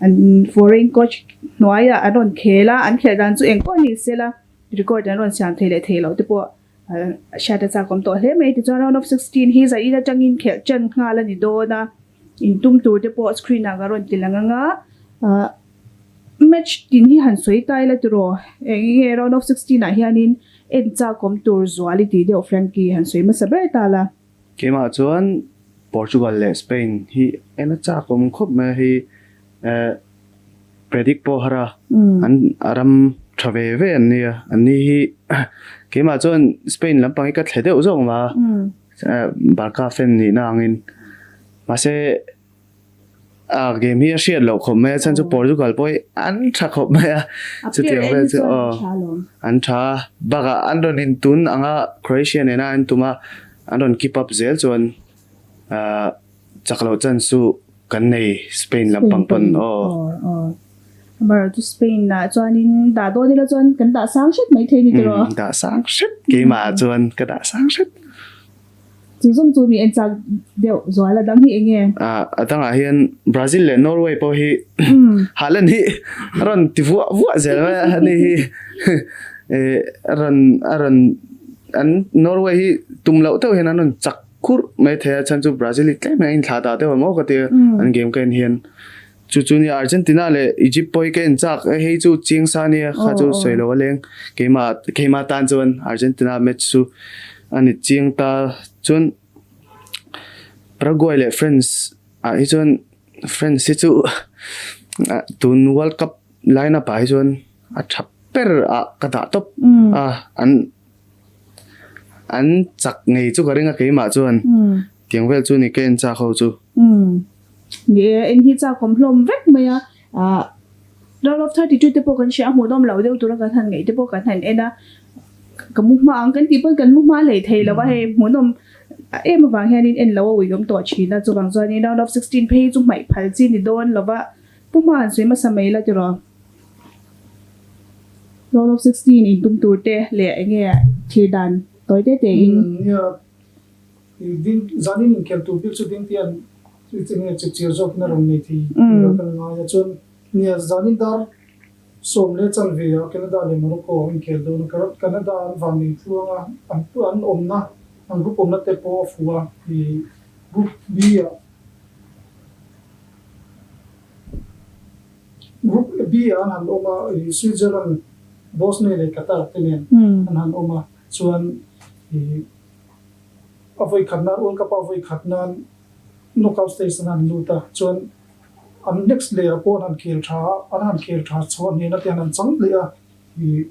E: an foreign coach hnuaiah an rawn khel a, an khelh dan chu eng pawh ni sela record an rawn siam thei leh thei loh te pawh hriat a chak awm tawh hle mai. Tichuan round of 16 hi zaih atangin khelh ṭan nghal a ni dawn a, intum tur te pawh screen ah ka rawn ti lang ang a, match tin hi han sawi ta ila tiraw eng nge round of 16 ah hianin en chak awm tur zual i tih deuh Frankie han sawi hmasa ber ta la.
F: Keimah chuan Portugal leh Spain hi en a chak awm khawp mai a hei predict pawh har a, an a ram tha ve ve an nia, an ni hi keimah chuan Spain lampang hi ka thle deuh zawk ma Barca fan nihna angin mahse a game hi a hriat loh khawp mai a chhan chu Portugal pawh hi an tha khawp mai a chutiang vel chu aw an tha a bakah an rawn intun anga Croatia nena an tum a an rawn keep up zel chuan ahh chak loh chan chu kan nei Spain lampang pawn aw.
E: Amaherawh chu Spain ah chuanin dah dawn ila chuan kan dah sang hret mai thei ni tiraw?
F: Dah sang hret keimah ah chuan ka dah sang hret.
E: Chu zawng chu mi en chak deuh zual a dang hi eng nge?
F: A dangah hian Brazil leh Norway pawh hi Haaland hi a rawn ti vuah vuah zel mai a, ani hi a rawn a rawn an Norway hi tum loh deuh hian an rawn chak khurh mai thei a, chhan chu Brazil hi tlem hian a inthlah dah deuh ang aw ka ti a, an game ka en hian. Chu chu nia Argentina leh Egypt pawh hi ka en chak hei chu chiang sa nia kha chu sawi lo a leng keimah keimah tan chuan Argentina match chu a ni chiang ta chuan Paraguay leh France ah hi chuan France hi chu tun World Cup line up ah hi chuan a tha ber ah ka dah tawp a an an chak ngei chu ka ring a keimah chuan tiang vel chu ni ka en chak ho chu.
E: Ni e, eng hi chakawm hlawm vek mai a, ah Round of 32 te pawh kan hria a, hmuhnawm lo deuh tura kan han ngaih te pawh kan han en a, ka mu hma ang kan tih pawn kan mu hma hlei thei lo a, hei hmuhnawm em avang hianin en lo a ui awm tawh thin a, chuvang chuanin Round of 16 phei hi chu hmaih phal chi ni dawn lo va, pu hma han sawi hmasa mai la tiraw. Round of 16 intum tur te leh eng nge thlir dan tawi te te in.
G: Nia, Ding, zanin inkhel tur bik chu Dingtian enge chipchir zawkin a rawn nei thei tura kan ngai a. Chuan nia zanin dar 10 leh chanve ah Canada leh Morocco an inkhel dawn a. Canada an van nei tluang a, an an awmna an group awmna te pawh a fuh a. Ih group B ah Group B ah an han awm a, ih Switzerland, Bosnia leh Qatar te nen an han awm a. Chuan ih. A vawi khat nan World Cup a vawi khat nan knockout stage an han lut a, chuan an next layer ah pawh an han khel tha a, an han khel tha chho a hnehna te an han chang leh a, ih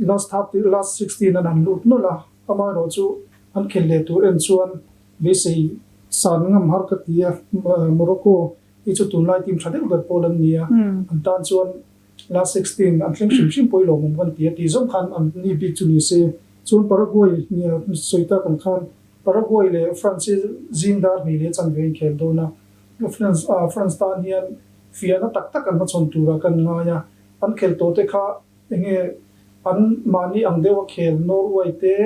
G: last thirty last 16 an han lut nawlh a, amaherawh chu an khel leh tur en chuan beisei san ngam har ka ti a, Morocco hi chu tunlai team tha deuh ber pawl an ni a, an tan chuan Last 16 an thleng hrim hrim pawh i lawmawm kan ti a tih zawng khan an ni bik chu ni se. Chuan Paraguay nia sawi tak ang khan Paraguay leh France hi zing dar hnih leh chanve inkhel dawn a. France France tan hian fiahna tak tak an hmachhawn turah kan ngai a. An khel tawh te kha enge an mahni ang deuha khel Norway te,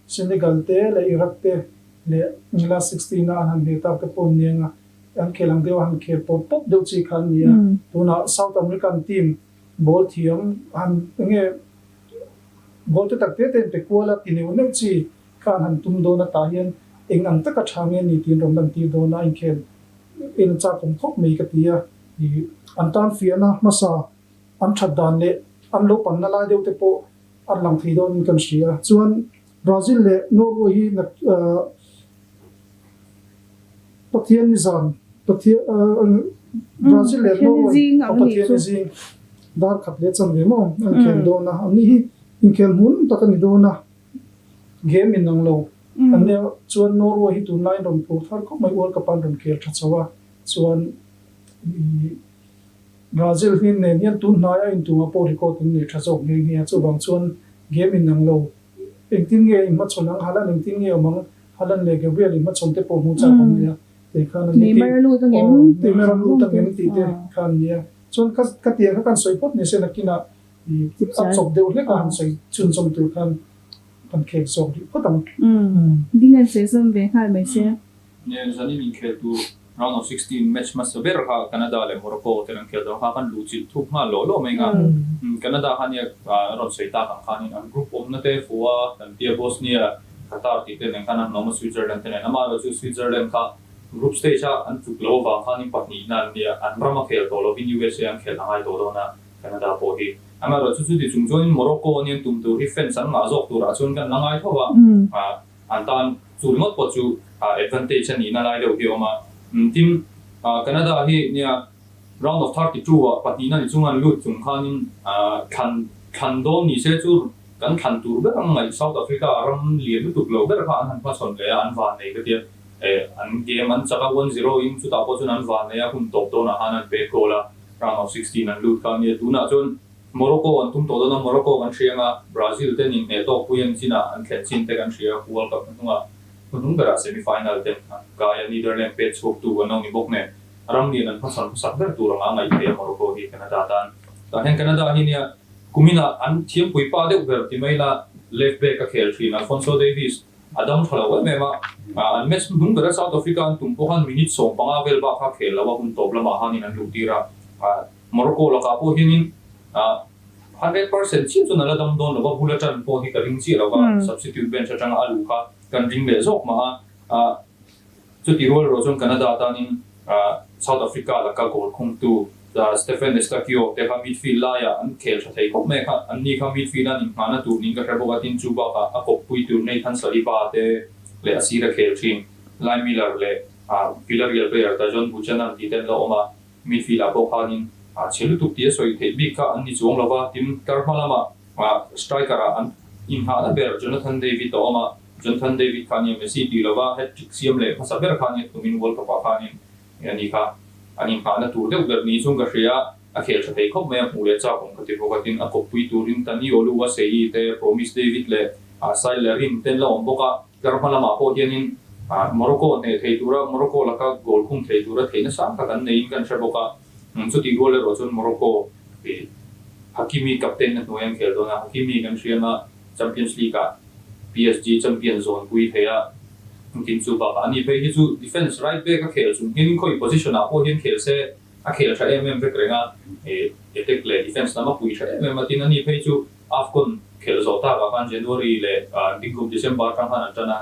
G: Senegal te leh Iraq te leh last 16 a an han hmel tak te pawh an ni ang a. An khel ang deuh a, han khel pawp pawp deuh chi kha an ni a. Tunah South American team ball thiam han enge ball te tak te te in pe kual a ti neuh neuh chi kha an han tum dawn a, tah hian eng ang taka tha nge ni tiin rawn lantir dawn a, a inkhel en chak awm khawp mai ka ti a. Ih an tan fiahna hmasa an that dan leh an lo panna lai deuh te pawh an lang thei dawnin kan hria. Chuan Brazil leh Norway hi Pathian nizan, Pathian. Brazil leh Norway a Pathian i zing dar khat leh chanve maw an khel dawn a, an ni hi inkhel hmun tak a ni dawn a, game in ang lo an nia chuan Norway hi tunlai in rawn phur thar khawp mai World Cup ah an rawn khel tha chho a, chuan ih Brazil hi nen hian tun hnaia intumah pawh record an nei tha zawk nghe nghe a, chuvang chuan game in ang lo engtin nge inhmachhawn ang, Haaland engtin nge awm ang, Haaland leh Gabriel inhmachhawn te pawh hmuh chak an nia. Tih khan a ni
E: Neymar a lut angem?
G: Aw, Neymar a lut angem tih te kha an nia. Chuan ka ka tiang kha kan sawi phawt ni se nakinah a chawp deuh hlek a han sawi chhunzawm tur khan kan khek zawk rih phawt ang.
E: Ding an sawi zawm ve nghal mai se.
H: Nia, zanin inkhel tur round of 16 match hmasa ber kha Canada leh Morocco ten an khel dawn kha kan luh chilh thuk nghal lawh lawh mai nga. Canada kha nia a rawn sawi tak ang khanin an group awmna te fuh a, kan tia Bosnia, Qatar tih te nen khan an awm a, Switzerland te nen. Amaherawhchu chu Switzerland kha group stage a an tluk loh avang khanin pahnihna an nia, an ram a khel tawh lovin USA an khelh a ngai tawh dawn a, Canada pawh hi. Amaherawhchu chu chuti chung chuanin Morocco anian tum tur hi fans an ngah zawk turah chuan kan la ngai tho a, an tan chu ringawt pawh chu advantage a nihna lai deuh hi a awm a. Tin, Canada hi nia round of 32 ah pahnihna ni chunga an lut chung khanin thlan thlan dawn ni se chu kan thlan tur ber ang ngaih South Africa ram lian lutuk lo ber kha an han hmachhawn leh a, an van nei ka tia eh an game an chak a one zero in chutah pawh chuan an van nei a hun tawp dawnah khan an pet goal a round of 16 an lut kha ania tunah chuan Morocco an tum tawh dawn a Morocco kan hria anga Brazil te nin hneh tawk pui an chinah an thlen chin te kan hria World Cup hnuhnungah hnuhnung berah semi final ten an kai a Netherlands pet chhuak tu an lo ni bawk nen. Ram lian an hmachhawn hmasak ber tur anga ngaih theih a Morocco hi Canada tan. Tah hian Canada hi nia kuminah an thiampui pa deuh ber ti mai la left back a khel thin Alphonso Davies a dam tha lo em em a, an match hnuhnung bera South Africa an tum pawh khan minute 15 vel bak kha khel lo a hun tawp lamah khanin an luh tir a, Morocco lakah pawh hianin 100% chiah chuan a la dam dawn lo va, bul atan pawh hi ka ring chiah lo va, substitute bench atanga a luh kha kan ring leh zawk mah a. Chuti rual erawh chuan Canada tanin South Africa laka goal khungtu Stephen Eustáquio te kha midfield laiah an khel tha thei khawp mai a, anni kha midfield an inngahna tur niin ka hre bawk a, tin chu bakah a kawppui tur Nathan Saliba te leh a sira khel thin Lyle Miller leh Villarreal player Tajon Buchanan tih te an la awm a, midfield ah pawh khanin chhe lutuk tih a sawi theih bik kha an ni chuang lo va, tin tlar hma lamah striker ah an inngahna ber Jonathan David a awm a. Jonathan David kha nia Messi tih lova hat-trick siam leh hmasa ber kha nia tumin World Cup ah khanin a ni kha an inngahna tur deuh ber ni chung ka hria a khel tha thei khawp mai a hmuh leh chak awm ka ti bawk a tin a kawppui turin Tani Oluwaseyi te Promise David leh Sail Larin te an la awm bawk a tlar hma lamah pawh hianin Morocco hneh thei tura Morocco laka goal khung thei tura theihna sang tak an neiin kan hre bawk a chutih rual erawh chuan Morocco Hakimi captain na hnuai an khel dawn a Hakimi kan hria anga Champions League ah PSG champion zawn pui thei a, tin chu bakah ani phei hi chu defence right back a khel chung hian khawi position ah pawh hian khel se a khel tha em em vek reng a, ih attack leh defence lam a pui tha em em a, tin ani phei chu AFCON khelh zawh tak ah khan January leh dingkum December atang khan an tan a,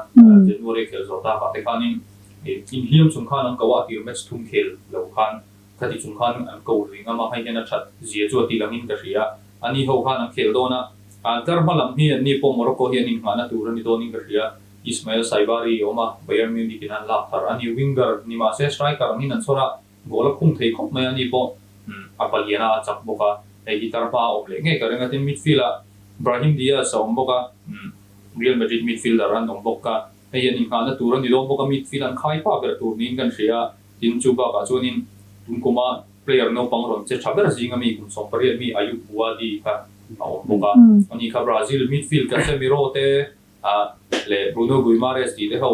H: January a khelh zawh tak ah te khanin ih inhliam chung khan an ko a, a tir match thum khel lo khan khati chung khan an ko lui ngam a, hei hian a that zia chu a ti langin ka hria, ani ho khan an khel dawn a. An tlar hma lam hi anni pawh Morocco hi an inngahna tur a ni dawnin ka hria. Ismael Saibari a awm a, Bayern Munich in an lak thar a ni. Winger ni mah se striker angin an chhawr a, goal a khung thei khawp mai a ni pawh a palian a, a chak bawk a. Hei hi tlar hma a awm leh ngei ka ring a, tin midfield ah Brahim Diaz a awm bawk a, Real Madrid midfielder an awm bawk a. Hei hi an inngahna tur a ni dawn bawk a, midfield an khai pah ber tur niin kan hria a, tin chu bakah chuanin tun kuma Player naupang rawn che tha ber zinga mi kum 18 mi Ayyoub Bouaddi kha a awm bawk a. Ani kha Brazil midfield Casemiro te leh Bruno Guimares tih te ho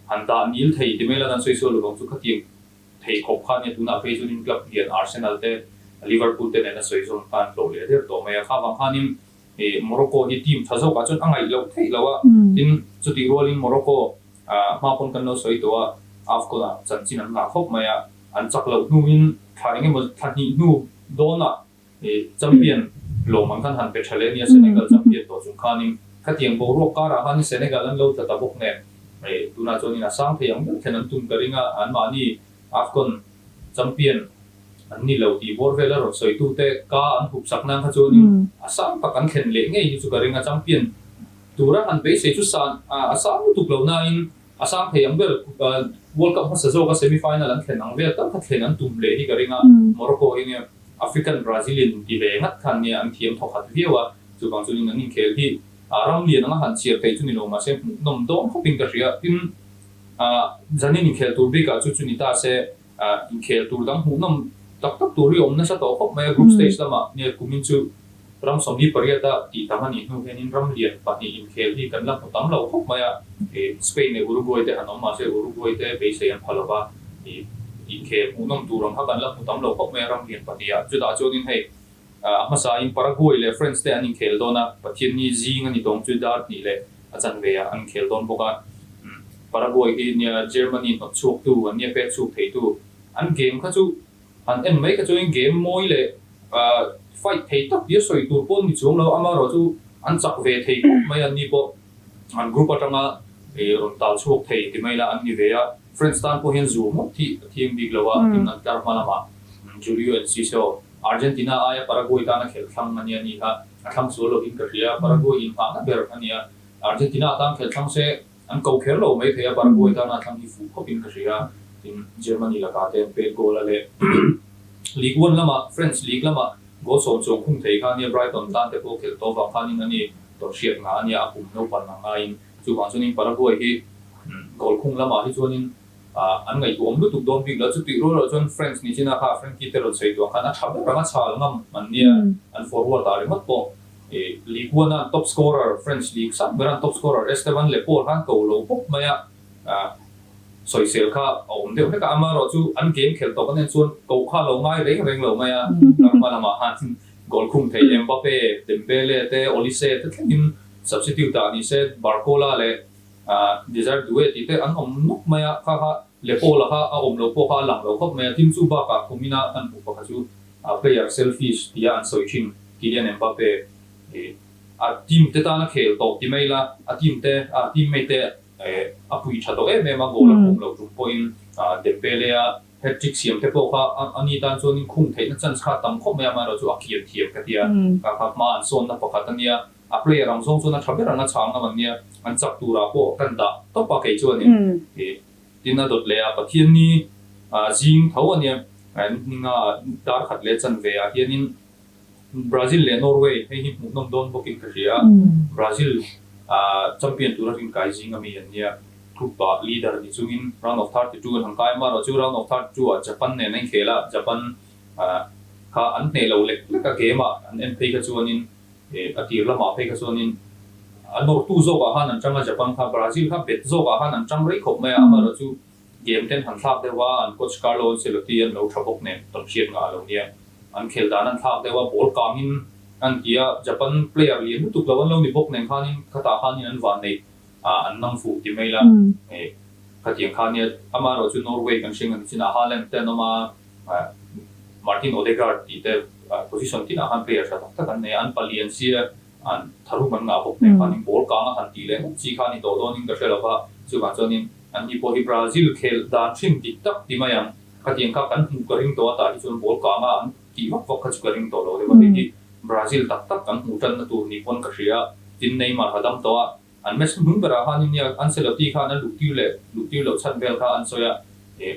H: han dah nil thei ti mai la kan sawi sual lovang chu khatiang thei khawp kha ania tunah phei chuanin club lian Arsenal te Liverpool te nena sawi zawm khan hlawh leh der tawh mai a. Kha vang khanin Morocco hi team tha zawkah chuan a ngaih loh theih lo a, tin chutih rualin Morocco hma pawn kan lo sawi tawh a, AFCON ah chanchin an ngah khawp mai a. An chak loh hnuin thla eng emaw thla hnih hnu dawnah champion lawm ang khan han pe tha leh ania Senegal champion tawh chung khanin khatiang boruak karah khan Senegal an lo tla ta bawk nen tunah chuanin a sang thei ang ber thlen an tum ka ring a, anmahni AFCON champion an ni lo tih bawr vel a rawn sawitute ka an hup sak nan kha chuanin a sang tak an thlen leh ngei hi chu ka ring a, champion tura han beisei chu san a sang lutuk lo nain. A sang thei ang ber World Cup hmasa zawka semi final an thlen ang vel tal kha thlen an tum leh hi ka ring a, Morocco hi nia African Brazilian ti ve ngat khan nia an thiam thawkhat viau a, chuvang chuanin an inkhel hi ram lian anga han chhiar thei chu ni lo mahse hmuhnawm dawn khawpin ka hria. Tin, zanin inkhel tur bikah chu chu ni ta se Inkhel tur dang hmuhnawm tak tak tur hi a awm nasa tawh khawp mai a, group stage lamah nge kumin chu ram 28 a tih tam a nih hnu hianin ram lian pahnih inkhel hi kan la hmu tam lo khawp mai a, Spain leh Uruguay te han awm mahse Uruguay te beisei an pha lova, inkhel hmuhnawm tur ang kha kan la hmu tam lo khawp mai a ram lian pahnih ah. Chutah chuanin hei A hmasain Paraguay leh France te an inkhel dawn a, Pathianni zing a ni tawng chu dar hnih leh a chanve ah an inkhel dawn bawk a. Paraguay hi nia Germany hnawt chhuaktu an nia pek chhuk theitu. An game kha chu han en mai kha chuan game mawi leh fight thei tak tia sawi tur pawh an ni chuang lo, amaherawh chu an chak ve thei khawp mai an ni pawh an group atanga rawn tal chhuak thei ti mai la an ni ve a. France tan pawh hian zu ngawt hi a thiang bik lo a, tin an tlar hma lamah Julio Enciso Argentina aia Paraguay tana khelh thlang a nia ni kha a thlang sual lovin ka hria. Paraguay inghahna ber a nia. Argentina tan khelh thlang se an ko kher lo mai thei a, Paraguay tana thlang hi fuh khawpin ka hria. Tin, Germany lakah te an pet goal a leh League One lamah, French League lamah goal sawm chuang khung thei kha a nia. Brighton tan te pawh khelh tawh vang khanin a ni tawrh hriat ngah a nia, a kum naupan ang ngaiin. Chuvang chuanin Paraguay hi goal khung lamah hi chuanin An ngaihtuahawm lutuk dawn bik lo. Chutih rual erawh chuan French ni chin a kha Frenkie te rawn sawi duah khan a tha ber ang a chhal ngam an nia. An forward ah ringawt pawh Ligue 1 a an top scorer French League sang ber a an top scorer Esteban Lepore khan ko lo bawk mai a, sawisel kha a awm deuh hlek a. Amaherawh chu an game khelh tawh kan en chuan ko kha a lo ngai reng reng lo mai a. Hma lamah khan goal khung thei Mbappe, Dembele te, Olise te thlengin substitute ah ni se Barcola leh Desire Due tih te an awm nawk mai a, kha kha Lepaul-a kha a awm loh pawh kha a lang lo khawp mai a, tin chu bakah kumina kan hmuh pakhat chu player selfish tia an sawi thin Kylian Mbappe a team te tana khel tawh ti mai la, a team te a teammate te a pui tha tawh em em a, goal a khum loh tum pawhin Dembele-a hat-trick siam te pawh kha ani tan chuanin khung theihna chance kha a tam khawp mai a, amaherawhchu chu a kian thiam ka tia, kha kha hma an sawnna pakhat a nia. A player ang zawng chuan a tha ber ang a chhang ngam an nia, an chak turah pawh kan dah tawp a kei chuanin tin a dawt leh a Pathianni zing tho a nia ninga dar khat leh chanve ah hianin Brazil leh Norway hei hi hmuhnawm dawn bawkin ka hria a, Brazil champion tura rinkai zing ami an nia, group ah leader ni chungin round of 32 an han kai a, amaherawhchu round of 32 ah Japan nen a inkhel a, Japan kha an hneh lo lek lek a game ah an en phei kha chuanin A tir lamah phei kha chuanin a nawrtu zawkah khan an tang a, Japan kha Brazil kha bet zawkah khan an tang rei khawp mai a, amaherawh chu game ten han thlak deuh a, an coach Carlo Ancelotti an lo tha bawk nen tawn hriat ngah lo nia, an khel dan an thlak deuh a, ball kangin an ti a, Japan player lian lutuk lo an lo ni bawk nen khanin khatah khanin an van neih an nang fuh ti mai la, khatiang kha nia, amaherawh chu Norway kan hring a ni chinah Haaland te an awm a. Martin Odegaard tih te position tinah khan player tha tak tak an nei a, an palian sia an tharum an ngah bawk nen khanin ball kang a han tih leh ngawt chi kha a ni tawh dawnin ka hre lo va, chuvang chuanin an ni pawh hi Brazil khelh dan hrim dik tak ti mai ang, khatiang kha kan hmuh ka ring tawh a tah hi chuan ball kanga an tih vak vak kha chu ka ring tawh lo deuh a, hei hi Brazil tak tak kan hmuh tanna tur ni pawn ka hria, tin Neymar a dam tawh a. An match hnung berah khan India Ancelotti khan a luhtir leh luhtir loh chhan vel kha an sawi a, eh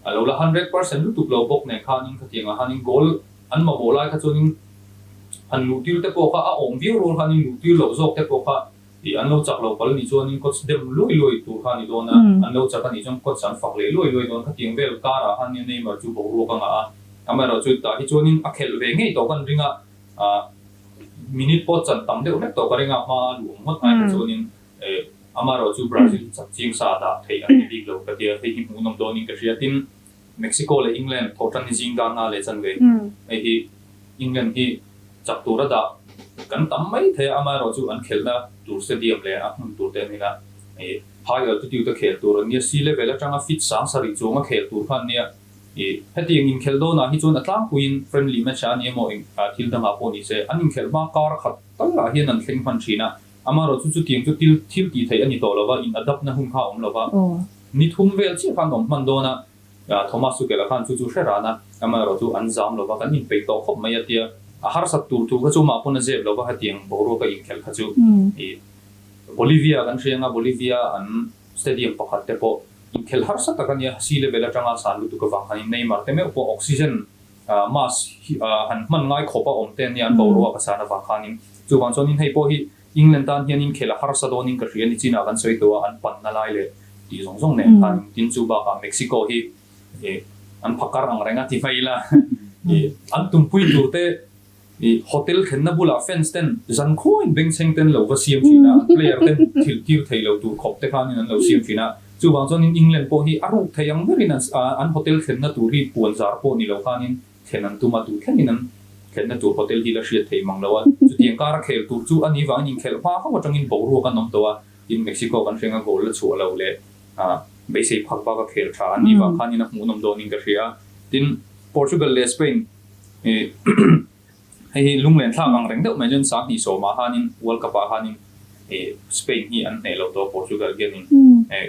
H: a lo la 100% lutuk lo bawk nen khanin khatiangah khanin goal an mamawh lai kha chuanin han luhtir te pawh kha a awm viau rual khanin luhtir loh zawk te pawh kha ih an lo chak lo pal nih chuanin coach dem luai luai tur kha a ni dawn a, an lo chak a nih chuan coach an fak leh luai luai dawn khatiang vel karah khan Neymar chu boruak a ngah a, amaherawhchu tah hi chuanin a khelh ve ngei tawh kan ring a. Minute pawh chan tam deuh hlek tawh ka ring a, hma a luh awm ngawt ai kha chuanin amaherawh chu Brazil chak ching sa dah theih an ni bik lo ka ti a, hei hi hmuhnawm dawnin ka hria. Tin, Mexico leh England thawhtan hi zing dan a leh chan ve. Hei hi England hi chak tura dah kan tam mai thei a, amaherawh chu an khelhna tur stadium leh a hmun tur te an ina high altitude a khel tur an nia, sea level atanga feet sang sarih chuang a khel tur kha an nia. I hetiang inkhelh dawnah hi chuan a tlangpuiin friendly match a ni emaw eng thil dangah pawh ni se, an inkhelh hma kar khat tal ah hian an thleng hman thin a. Amaherawh chu chutiang chu thil thil tih theih a ni tawh lo va, in adapt na hun kha a awm lo va. Ni thum vel chiah khan awm hman dawn a, Thomas Tuchel-a khan chu chu hre ran a, amaherawh chu an zam lo va, kan inpeih tawh khawp mai a tia. A harsat tur thu kha chu amah pawn a zep lo va, hetiang boruaka inkhelh kha chu i Bolivia kan hria anga Bolivia an. Stadium pakhat te pawh inkhelh harsa tak a nia, sea level atanga san lutuk avang khanin Neymar te meuh pawh oxygen mask hi han hman ngai khawp a awm te ania an boruak a san avang khanin. Chuvang chuanin hei pawh hi England tan hian inkhelh a harsa dawnin ka hria ni chinah kan sawi tawh a, an panna lai leh tih zawng zawng nen khan tin chu bakah Mexico hi an phakar ang reng a ti mai ila an tumpui tur te I hotel thlenna bulah fans ten zan khuain bengchheng ten lo va siam thin a, an player ten thil tir thei lo tur khawp te khanin an lo siam thin a. Chuvang chuanin England pawh hi a ruk thei ang berin an an hotel thlenna tur hi puan zar pawh ni lo khanin thlen an tum a, tu thlengin an thlenna tur hotel hi la hriat thei mang lo a. Chutiang kara khel tur chu a ni vangin inkhelh hma ho atangin boruak an awm tawh a, tin Mexico kan hrenga goal la chhuah lo leh beisei phak baka khel tha an nih vang khanin a hmuhnawm dawnin ka hria a. Tin, Portugal leh Spain Hei hi lunglen thlak ang reng deuh mai chuan 2009 ah khanin World Cup ah khanin Spain hi an hneh lo tawh a Portugal hianin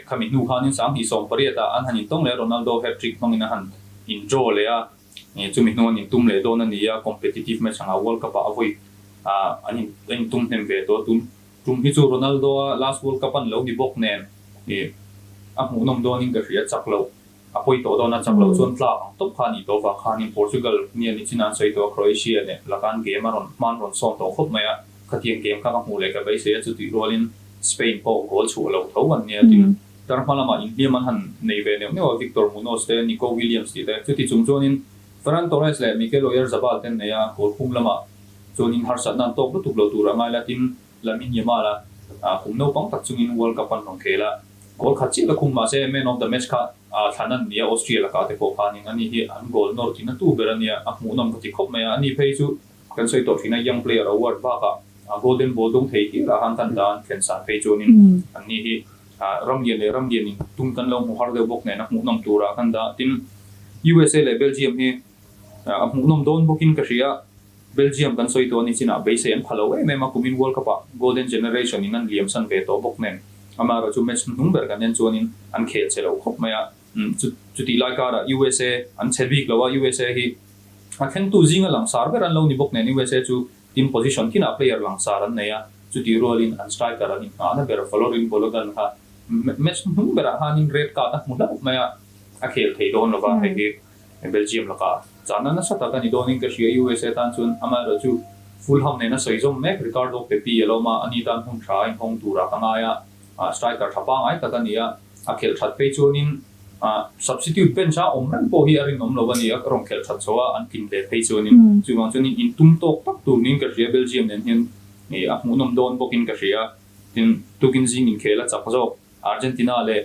H: khami hnu khanin 2018 ah an han intawng leh a Ronaldo hat trick hmangin a han in draw leh a chumi hnu an intum leh dawn a ni a competitive match anga World Cup ah a vawi an intum hnem ve tawh a tun tum hi chu Ronaldo a last World Cup an lo ni bawk nen a hmuhnawm dawnin ka hria chak loh. A pawi tawh dawn a, chak loh chuan tlak ang tawp kha a nih tawh avang khanin Portugal nia ni chin an sawi tawh a, Croatia leh lakan game a rawn hman rawn sawn tawh khawp mai a, khatiang game kha ka hmuh leh ka beisei a, chutih rualin Spain pawh goal chhuah lo tho an nia tin tar hma lamah inhliam an han nei ve neuh neuh a, Victor Munoz te, Nico Williams tih te, chuti chung chuanin Ferran Torres leh Mikel Oyarzabal te an nei a, goal khum lamah chuanin harsatna an tawk lutuk lo tur a ngai la tin Lamine Yamal a kum naupang tak chungin World Cup an rawn khel a, goal khat chiah la khum mahse man of the match kha thlan an ni a, Austria lakah te pawh khanin ani hi an goal nawr tina tu ber a nia, a hmuhnawm ka ti khawp mai a, ani phei chu kan sawi tawh thin a, young player award bakah golden ball dawng thei hial ah khan kan dah a, an thlen san phei chuanin anni hi ram lian leh ram lianin tum kan lo hmu har deuh bawk nen a hmuhnawm turah kan dah a, tin USA leh Belgium hi a hmuhnawm dawn bawkin ka hria. Belgium kan sawi tawh a ni chinah beisei an pha lo em em a, kumin World Cup ah Golden Generation in an liam san ve tawh bawk nen amaherawh chu match hnuhnung ber kan en chuanin an khel che lo khawp mai a, chutih lai karah USA an che bik lo a, USA hi a thlengtu zinga langsar ber an lo ni bawk nen USA chu team position thinah player langsar an nei a, chutih rualin an striker an inngahna ber Folarin Balogun kha match hnuhnung berah khanin red card a hmu hlauh mai a, a khel thei dawn lo va hei hi. Belgium lakah chahna nasa tak a ni dawnin ka hria USA tan chuan amaherawh chu Fulham nena sawi zawm mek Ricardo Pepi a lo awm a, ani tan hun tha a inhawng turah ka ngai a, striker tha pangngai tak a ni a, a khelh that phei chuanin substitute bench a awm reng pawh hi a rinawm lo a ni a, rawn khelh that chho a an tlin ve phei chuanin chuvang chuanin intum tawk tak tur niin ka hria Belgium nen hian a hmuhnawm dawn bawkin ka hria, tin tukin zing inkhel a chak zawk. Argentina leh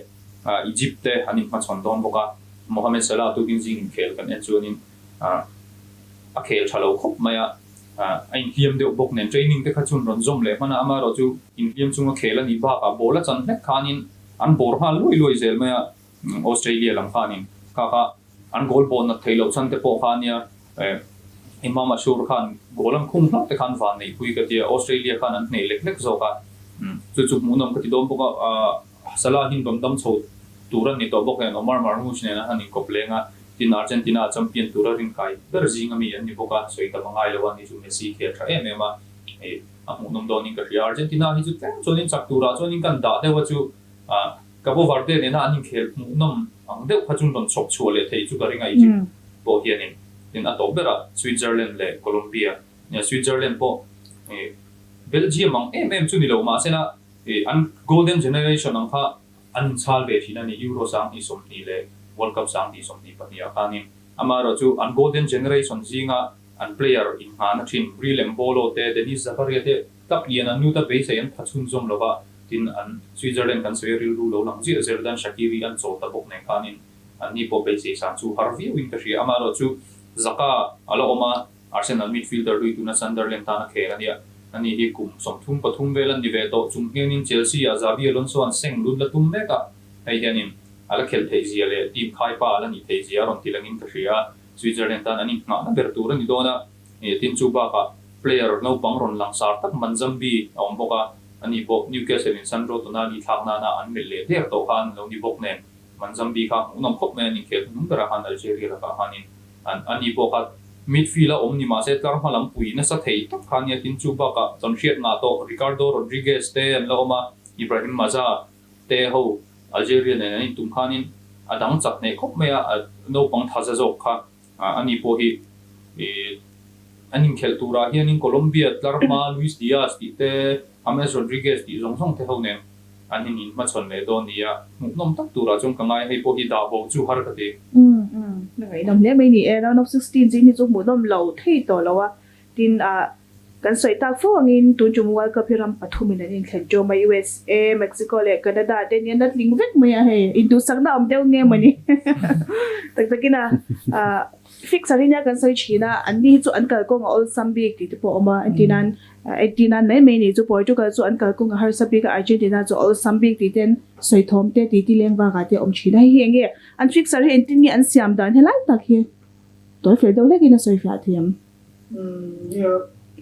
H: Egypt te an inhmachhawn dawn bawk a, Mohamed Salah tukin zing inkhel kan en chuanin a khel tha lo khawp mai a, a inhliam deuh bawk nen training te kha chun rawn zawm leh hman a, amaherawh chu inhliam chunga khel a nih bakah ball a chan hlek khanin an bawr nghal luai luai zel mai a, Australia lam khanin kha kha an goal bawh nat theih loh chhan te pawh kha ania Imam Ashour khan goal an khung hlauh te khan van neihpui ka tia, Australia khan an hneh lek lek zawk a, chu chu hmuhnawm ka ti dawn bawk a, Salah hi rawn dam chho tur a ni tawh bawk nen Omar Marmoush nen an han inkawp leng a, tin Argentina champion tura rinkai ber zing ami an ni bawk a, sawi tam a ngai lo a ni chu Messi khel tha em em a, a hmuhnawm dawnin ka hria, Argentina hi chu tlem chuanin chak turah chuanin kan dah deuh a chu. Cabo Verde nena an inkhel hmuhnawm ang deuh kha chu rawn chhawp chhuah leh thei chu ka ring a Egypt pawh hianin tin a tawp berah Switzerland leh Colombia nia Switzerland pawh Belgium ang em em chu ni lo mahsela an golden generation ang kha an inchhal ve thin a ni Euro 2020 leh World Cup 2022 ah khanin amaherawh chu an golden generation zinga an player inngahna thin Breel Embolo te Denis Zakaria te Club lian an nuta beisei an pha chhunzawm lo va, tin an Switzerland kan sawi rilru lo lang ziah Xherdan Shaqiri an chawl ta bawk nen khanin anni pawh beisei san chu har viauin ka hria. Amaherawh chu Xhaka a la awm a, Arsenal midfielder hlui tuna Sunderland tan a khel a nia. Ani hi kum 33 vel an ni ve tawh chung hianin Chelsea ah Xabi Alonso an seng lut la tum mek a, hei hianin a la khelh theih zia leh team khaipa a la nih theih zia a rawn ti langin ka hria. Switzerland tan an inhnghahna ber tur a ni dawn a. Tin chu bakah player naupang rawn langsar tak Manzambi a awm bawk a, ani pawh Newcastle in Sandro Tonali thlak nana an melh leh der tawh khan lo ni bawk nen Manzambi kha hmuhnawm khawp mai a, an inkhel hnuhnung berah khan Algeria lakah khanin an ani pawh kha midfield a awm ni mahse tlar hma lam pui nasa thei tak kha ania, tin chu bakah chawnhriat ngah tawh Ricardo Rodriguez te an la awm a, Ibrahim Maza te ho. Algeria nen an intum khanin a dang chak hneh khawp mai a, a naupang thaza zawk kha ani pawh hi an inkhelh turah hianin Colombia tlar hma Luis Diaz tih te, James Rodriguez tih zawng zawng te ho nen an in inhmachhawn leh dawn nia, hmuhnawm tak turah chuan ka ngai hei pawh hi dah bo chu har ka ti.
E: Umm umm, ka ngaihnawm hle mai ni e, round of 16 zing hi chu hmuhnawm lo thei tawh lo a, Tin, ah, kan sawi tak fo angin tun tum World Cup hi ram pathumin an inthlen ṭawm a, USA, Mexico leh Canada te nia na tling vek mai a hei, induhsakna awm deuh nge mawni? Tak takin a, ah, fixer hi nia kan sawi ṭhin a, anni hi chu an kalkawng a awlsam bik tih te pawh a awm a, entir nan, entir nan mai mai ni chu Portugal chu an kalkawng a harsa bik a, Argentina chu a awlsam bik tih ten sawi thawm te titi leng vangah te a awm ṭhin a, hei hi eng nge an fixer hi engtin nge an siam dan helai tak hi tawi fel deuh hlekin a sawi fiah thiam.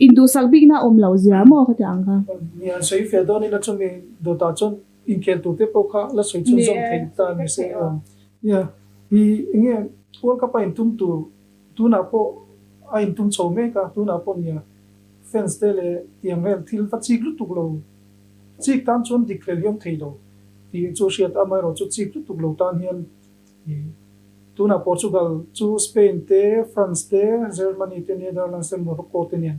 E: Induhsak bikna awm loh zia maw ka ti ang kha.
G: Nia, an sawi fel dawn ila chumi dawtah chuan inkhel tur te pawh kha la sawi chhunzawm thei ta ni se aw. Nia, i enge World Cup a intum tur tunah pawh a intum chho mek a, tunah pawh nia fans te leh tiang vel thil va chik lutuk lo, chik tan chuan dik hlel hi awm thei lo tih chu hriat a, amaherawh chu chik lutuk lo tan hian I tunah Portugal chu Spain te, France te, Germany te, Netherlands te, Morocco te nen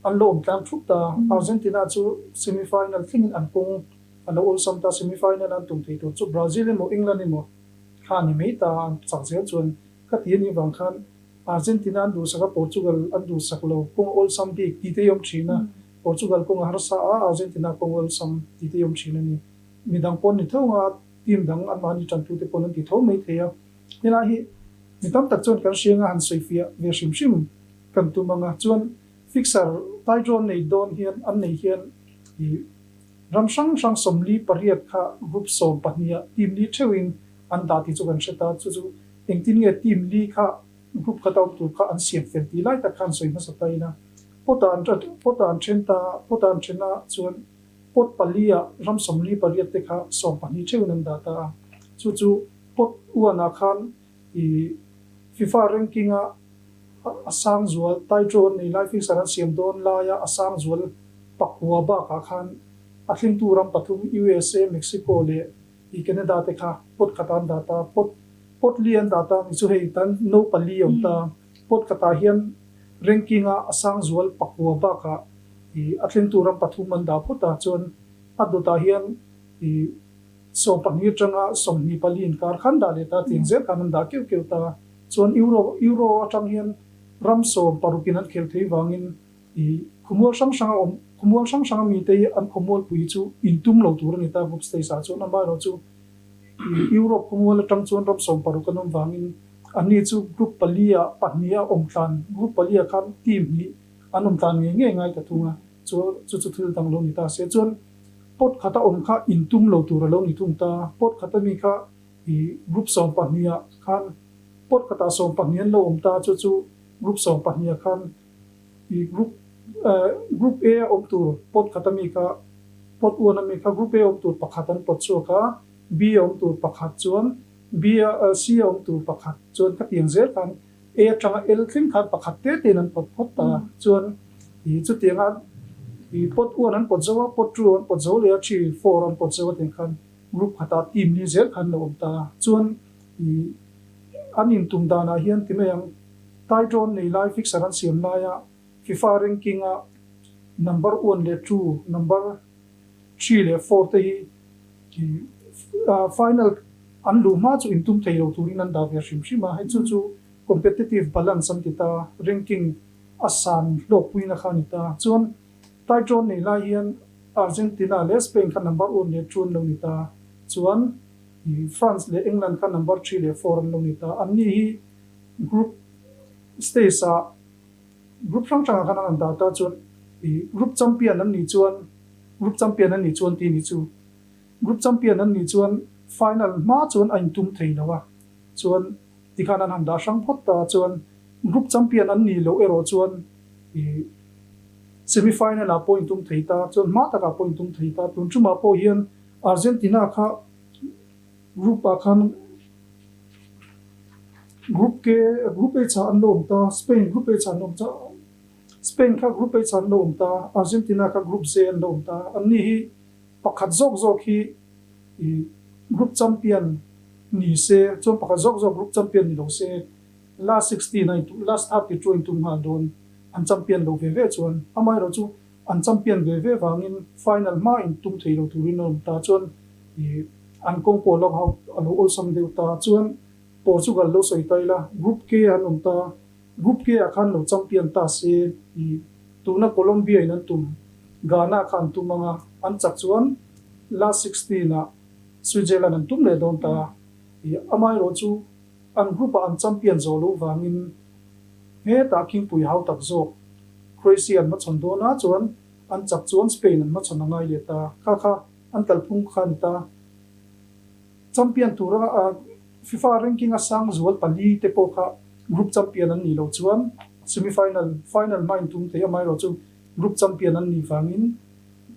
G: an lo awm tlang thup ta. Argentina chu semi final thlengin an kawng a lo awlsam ta. Semi final an tum thei tur chu Brazil emaw England emaw kha a ni mai ta an chak zel chuan ka ti a nih vang khan Argentina an duhsak a, Portugal an duhsak lo kawng awlsam bik tih te hi awm thin a. Portugal kawng a harsa a, Argentina kawng awlsam tih te hi awm thin a ni. Midang pawn ni tho anga Team dang anmahni tantute pawn an ti tho mai thei a, helai hi mi tam tak chuan kan hrianga han sawifiah ve hrim hrim kan tum ang a, chuan fixer tie draw nei dawn hian an nei hian ih ram hrang hrang 48 kha group 12 ah team li theuhin an dah tih chu kan hre ta, chu chu engtin nge team li kha group khata awm tur kha an siam fel tih lai tak kha an sawi hmasa ta ina pot ah an pot ah an then ta, pot ah an then a chuan. Pot pali-ah ram 48 te kha 12 theuhin an dah ta a, chu chu pot uanah khan i FIFA ranking-a a sang zual tie draw an nei lai fixture an siam dawn laia a sang zual pakua bakah khan a thlengtu ram pathum USA, Mexico leh i Canada te kha pot khatah an dah ta a, pot pot li an dah ta a ni chu hei tan no pali a awm ta a, pot khatah hian ranking-a a sang zual pakua bakah I a thlengtu ram pathum an dah phawt a, chuan a dawtah hian i 12 atanga 24 inkar khan dah leh ta, tiang zel khan an dah keuh keuh ta. Chuan Euro Euro atang hian ram sawm parukin an khel thei vangin i khawmual hrang hranga awm khawmual hrang hranga mite hi an khawmualpui chu intum lo tur a ni ta group stage ah chuan amaherawh chu i Europe khawmual atang chuan ram 16 an awm vangin anni chu group pali ah pahnih a awm tlan group pali ah khan team hnih An awm tlan ngei ngei ngai ta thung a, chu chu chu thil dang lo ni ta se. Chuan pot khata awm kha intum lo tur a lo ni thung ta. Pot khata mi kha i group 12 ah khan pot khatah 12 an lo awm ta, chu chu group 12 ah khan i group group A a awm tur pot khata mi kha pot one a mi kha group A awm tur pakhat an pawt chhuak a, B a awm tur pakhat chuan B a C a awm tur pakhat chuan khatiang zel khan A atanga L thleng khan pakhat te tein an pawt phawt ta a, chuan ih chutianga ih pot one an pawt zo a, pot two an pawt zo leh a, three, four an pawt zo a tiang khan group khatah team li zel khan an lo awm ta a, chuan ih an intum danah hian ti mai ang tie draw nei lai fixture an siam laia FIFA ranking a number one leh two, number three leh four te hi ih final An luh hma chu intum thei lo turin an dah ve hrim hrim a, hei chu chu competitive balance an ti ta, ranking a san hlawkpuina kha a ni ta. Chuan title nei lai hian Argentina leh Spain kha number one leh two an lo ni ta, chuan France leh England kha number three leh four an lo ni ta. Anni hi group stage ah group hrang hrangah khan an han dah ta, chuan group champion an nih chuan group champion an nih chuan tih ni chu. Group champion an nih chuan final hma chuan a intum thei lo a, chuan tikhan an han dah hrang phawt ta chuan group champion an nih loh erawh chuan ih semi final ah pawh intum thei ta, chuan hma takah pawh intum thei ta. Tun tumah pawh hian Argentina kha group ah khan group K group H ah an lo awm ta, Spain group H ah an awm ta, Spain kha group H ah an lo awm ta, Argentina kha group J an lo awm ta, anni hi Pakhat zawk zawk hi i. Group champion ni se, chuan pakhat zawk zawk group champion ni lo se, last 16 a intum, last 32 a intum nghal dawn, an champion lo ve ve chuan. Amaherawhchu an champion ve ve vangin final hma intum thei lo turin a awm ta chuan ih an kawng pawh a lo hau a lo awlsam deuh ta chuan Portugal lo sawi ta ila Group K an awm ta, Group K ah khan lo champion ta se ih tuna Colombia in an tum Ghana kha an tum anga an chak chuan last 16 ah Switzerland an tum leh dawn ta ih amaherawhchu an group ah an champion zawh loh vangin Hetah khingpui hau tak zawk Croatia an hmachhawn dawn a chuan an chak chuan Spain an hmachhawn a ngai leh ta. Kha kha an kalphung kha a ni ta. Champion tura FIFA ranking a sang zual pali te pawh kha group champion an nih loh chuan semi final, final hma intum thei amaherawh chu group champion an nih vangin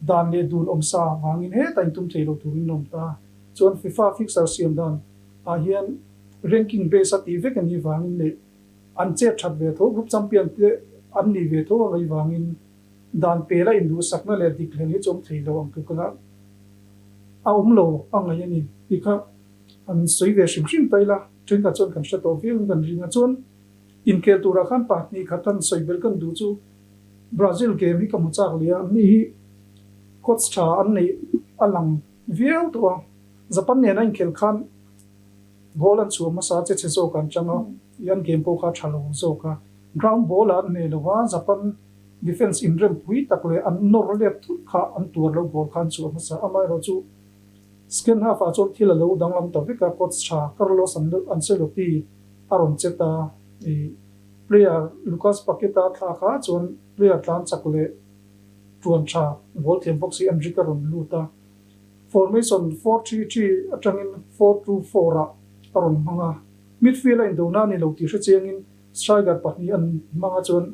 G: dan leh dun awmsa vangin hetah intum thei lo turin an awm ta. Chuan FIFA fixture siam dan ah hian ranking base a tih vek a nih vangin leh An chet that ve tho, group champion te an nih ve tho a ngaih vangin dan pela induhsakna leh dik hlel hi chu awm thei lo ang tluk a a awm lo a ngaih a ni tih kha an sawi ve hrim hrim ta ila, thenkhat chuan kan hre tawh viau in kan ring a. Chuan inkhel turah khan pahnih khat an sawi belh kan duh chu Brazil game hi ka hmu chak leh a, anni hi coach tha an neih a lang viau tawh a, Japan nena inkhel khan Ball an chhuah hmasa che chhe zawk an chang a, i an game pawh kha a tha lo zawk a. Ground ball ah an hneh lo a, Japan defence inrem pui tak leh an nawr let thut kha an tuar lo ball kha an chhuah hmasa. Amaherawh chu second half ah chuan thil a lo danglam ta vek a, coach tha Carlos Ancelotti a rawn che ta. I player Lucas Paqueta thla kha chuan player tlan chak leh tuan tha ball thiam bawk si Endrick a rawn lut a. Formation 4-3-3 atangin 4-2-4 ah a rawn hmang a, midfield a indona a ni lo tih hre chiangin striker pahnih an hmang a chuan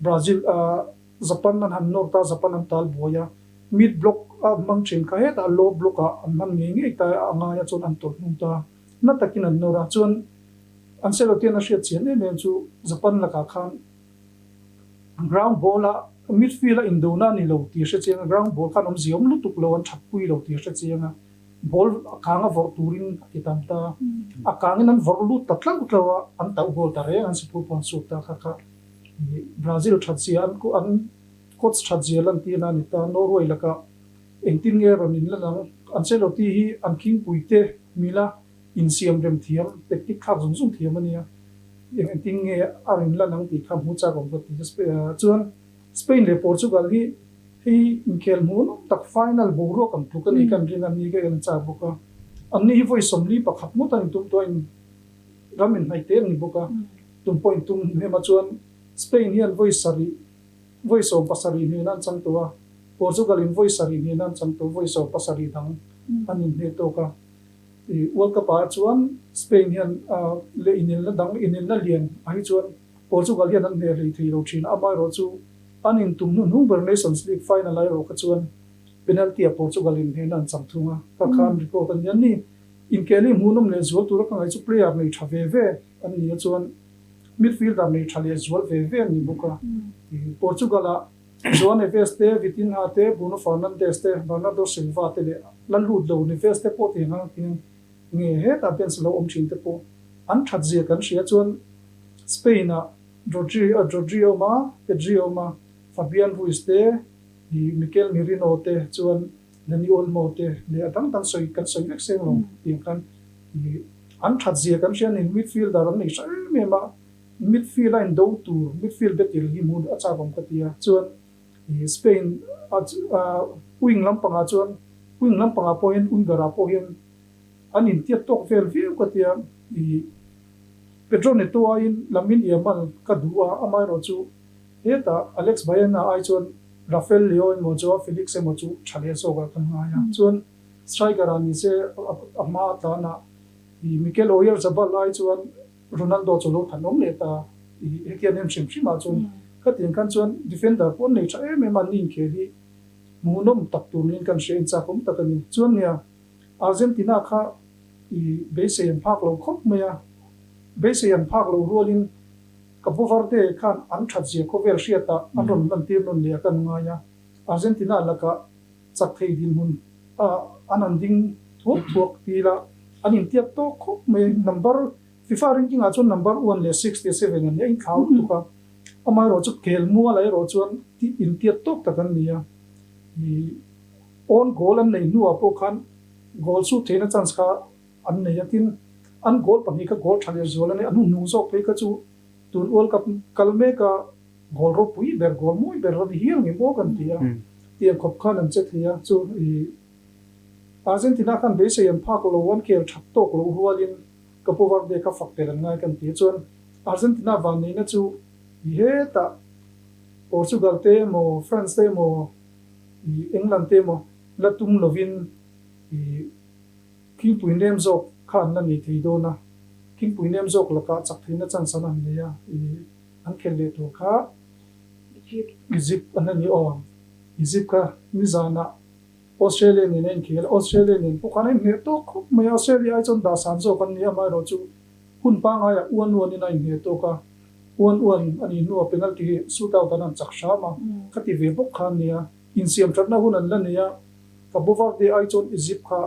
G: Brazil ah Japan an han nawr ta, Japan an tal buai a, mid block a hmang thin kha hetah low block ah an hman ngei ngei ta a ngai a chuan an tawlh hnung ta, na takin an nawr a chuan Ancelotti an a hriat chian em em chu Japan lakah khan Ground ball a midfield a indona a ni lo tih a hre chiang a, ground ball khan awmzia awm lutuk lo, an that pui lo tih a hre chiang a, ball a kang a vawrh turin a ti tam ta, a kangin an vawrh lut ta tlauh tlauh a, an tauh goal ta reng, an sipur pawh an sut ta kha kha Brazil that zia an an coach that zia lantir na a ni ta, Norway lakah engtin nge rawn inlan ang, Ancelotti hi an khingpui te mila insiam rem thiam, tactic thlak zung zung thiam a nia. Engtin nge a rawn lan ang tih kha hmu chak awm ka ti. Chuan Spain leh Portugal hi hei inkhel hmuh nawm tak final boruak ang tluk a ni kan ring a ni ka en chak bawk a. Anni hi vawi 41 ngawt an intum tawh a, in ram inhnaih te an ni bawk a. Tum pawh intum hnem a chuan Spain hian vawi sarih vawi 17 hnehna an chang tawh a, Portugal in vawi sarih hnehna an chang tawh vawi 17 dang an inhneh tawk a. World Cup ah chuan Spain hian leh inelna dang inelna lian ah hi chuan Portugal hian an hneh hlei thei lo thin a, amaherawh chu an intum hnu hnung ber Nations League final ah erawh kha chuan penalty ah Portugal in hnehna an chang thung a, kha kha an record a ni. An ni inkhel hi hmuhnawm leh zual tura ka ngaih chu player nei tha ve ve an ni a chuan midfielder nei tha leh zual ve ve an ni bawk a, Portugal ah Joao Neves te, Vitinha te, Bruno Fernandes te, Bernardo Silva te leh la lut lo Neves te pawh tiang ang tiang nge hetah bench lo awm thin te pawh an that zia kan hria chuan Spain ah Rodri Rodri a awm a, Pedri a awm a, Fabian Ruiz te, Mikel Merino te chuan Dani Olmo te leh a dang dang sawi kan sawi vek seng lo tiang khan an that zia kan hria a ni midfielder an nei hra em em a. Midfield a indo tur midfield battle hi hmuh a chak awm ka ti a, chuan Spain a wing lampangah chuan wing lampangah pawh hian winger ah pawh hian an intiat tawk vel viau ka ti a, Pedro Neto aiin Lamine Yamal ka duh a, amaherawhchu hetah Alex Baena ai chuan Rafael Leao emaw Joao Felix emaw chu tha leh zawkah kan ngai a, chuan striker ah nise a hma a tlan a Mikel Oyarzabal ai chuan Ronaldo chu lo than awm leh ta i hetiang em hrim hrim ah chuan khatiang khan chuan defender pawh an nei tha em em a, an inkhel hi hmuhnawm tak tur niin kan hria inchak awm tak a ni. Chuan nia Argentina kha i beisei an phak lo khawp mai a, beisei an phak lo rualin Cabo Verde khan an that zia khawvel hriatah an rawn lantir nawn leh a kan ngai a, Argentina lakah chak thei dinhmun ah an han ding. thuak thuak ti ila an intiat tawk khawp mai. Number FIFA ranking ah chuan number one leh 67 an nia inthlau lutuk a. Amaherawhchu khel mualah erawh chuan intiat tawk tak an ni a. Ih own goal an neih hnuah pawh khan goal shoot theihna chance kha an nei a. Tin, an goal pahnih kha goal tha leh zual a ni. A hnuhnung zawk phei kha chu tun World Cup kal meka goal ropui ber, goal mawi ber a ni hial ngei maw kan ti a. Tiang khawp khan an che thei a. Chu ih Argentina khan beisei an phak lo, an khel that tawk loh rualin Capo Verde kha fak tel an ngai kan ti. Chuan Argentina vanneihna chu i hetah Portugal te emaw France te emaw i England te emaw la tum lovin i Khingpui nem zawk kha an la nei thei dawn a, Khingpui nem zawk lakah chak theihna chance an han nei a, i an khelh leh tur kha Egypt an la ni aw. Egypt kha nizanah Australia nen a inkhel a, Australia nen pawh khan a inhneh tawk khawp mai a, Australia ai chuan dahsan zawk an ni a, amaherawh chu hun pangaiah uan uanin a inhneh tawk a, uan uan a nih hnuah penalty hi shoot out an han chak hram a, khati ve bawk kha an ni a, insiam thatna hun an la nei a, Cabo Verde ai chuan Egypt kha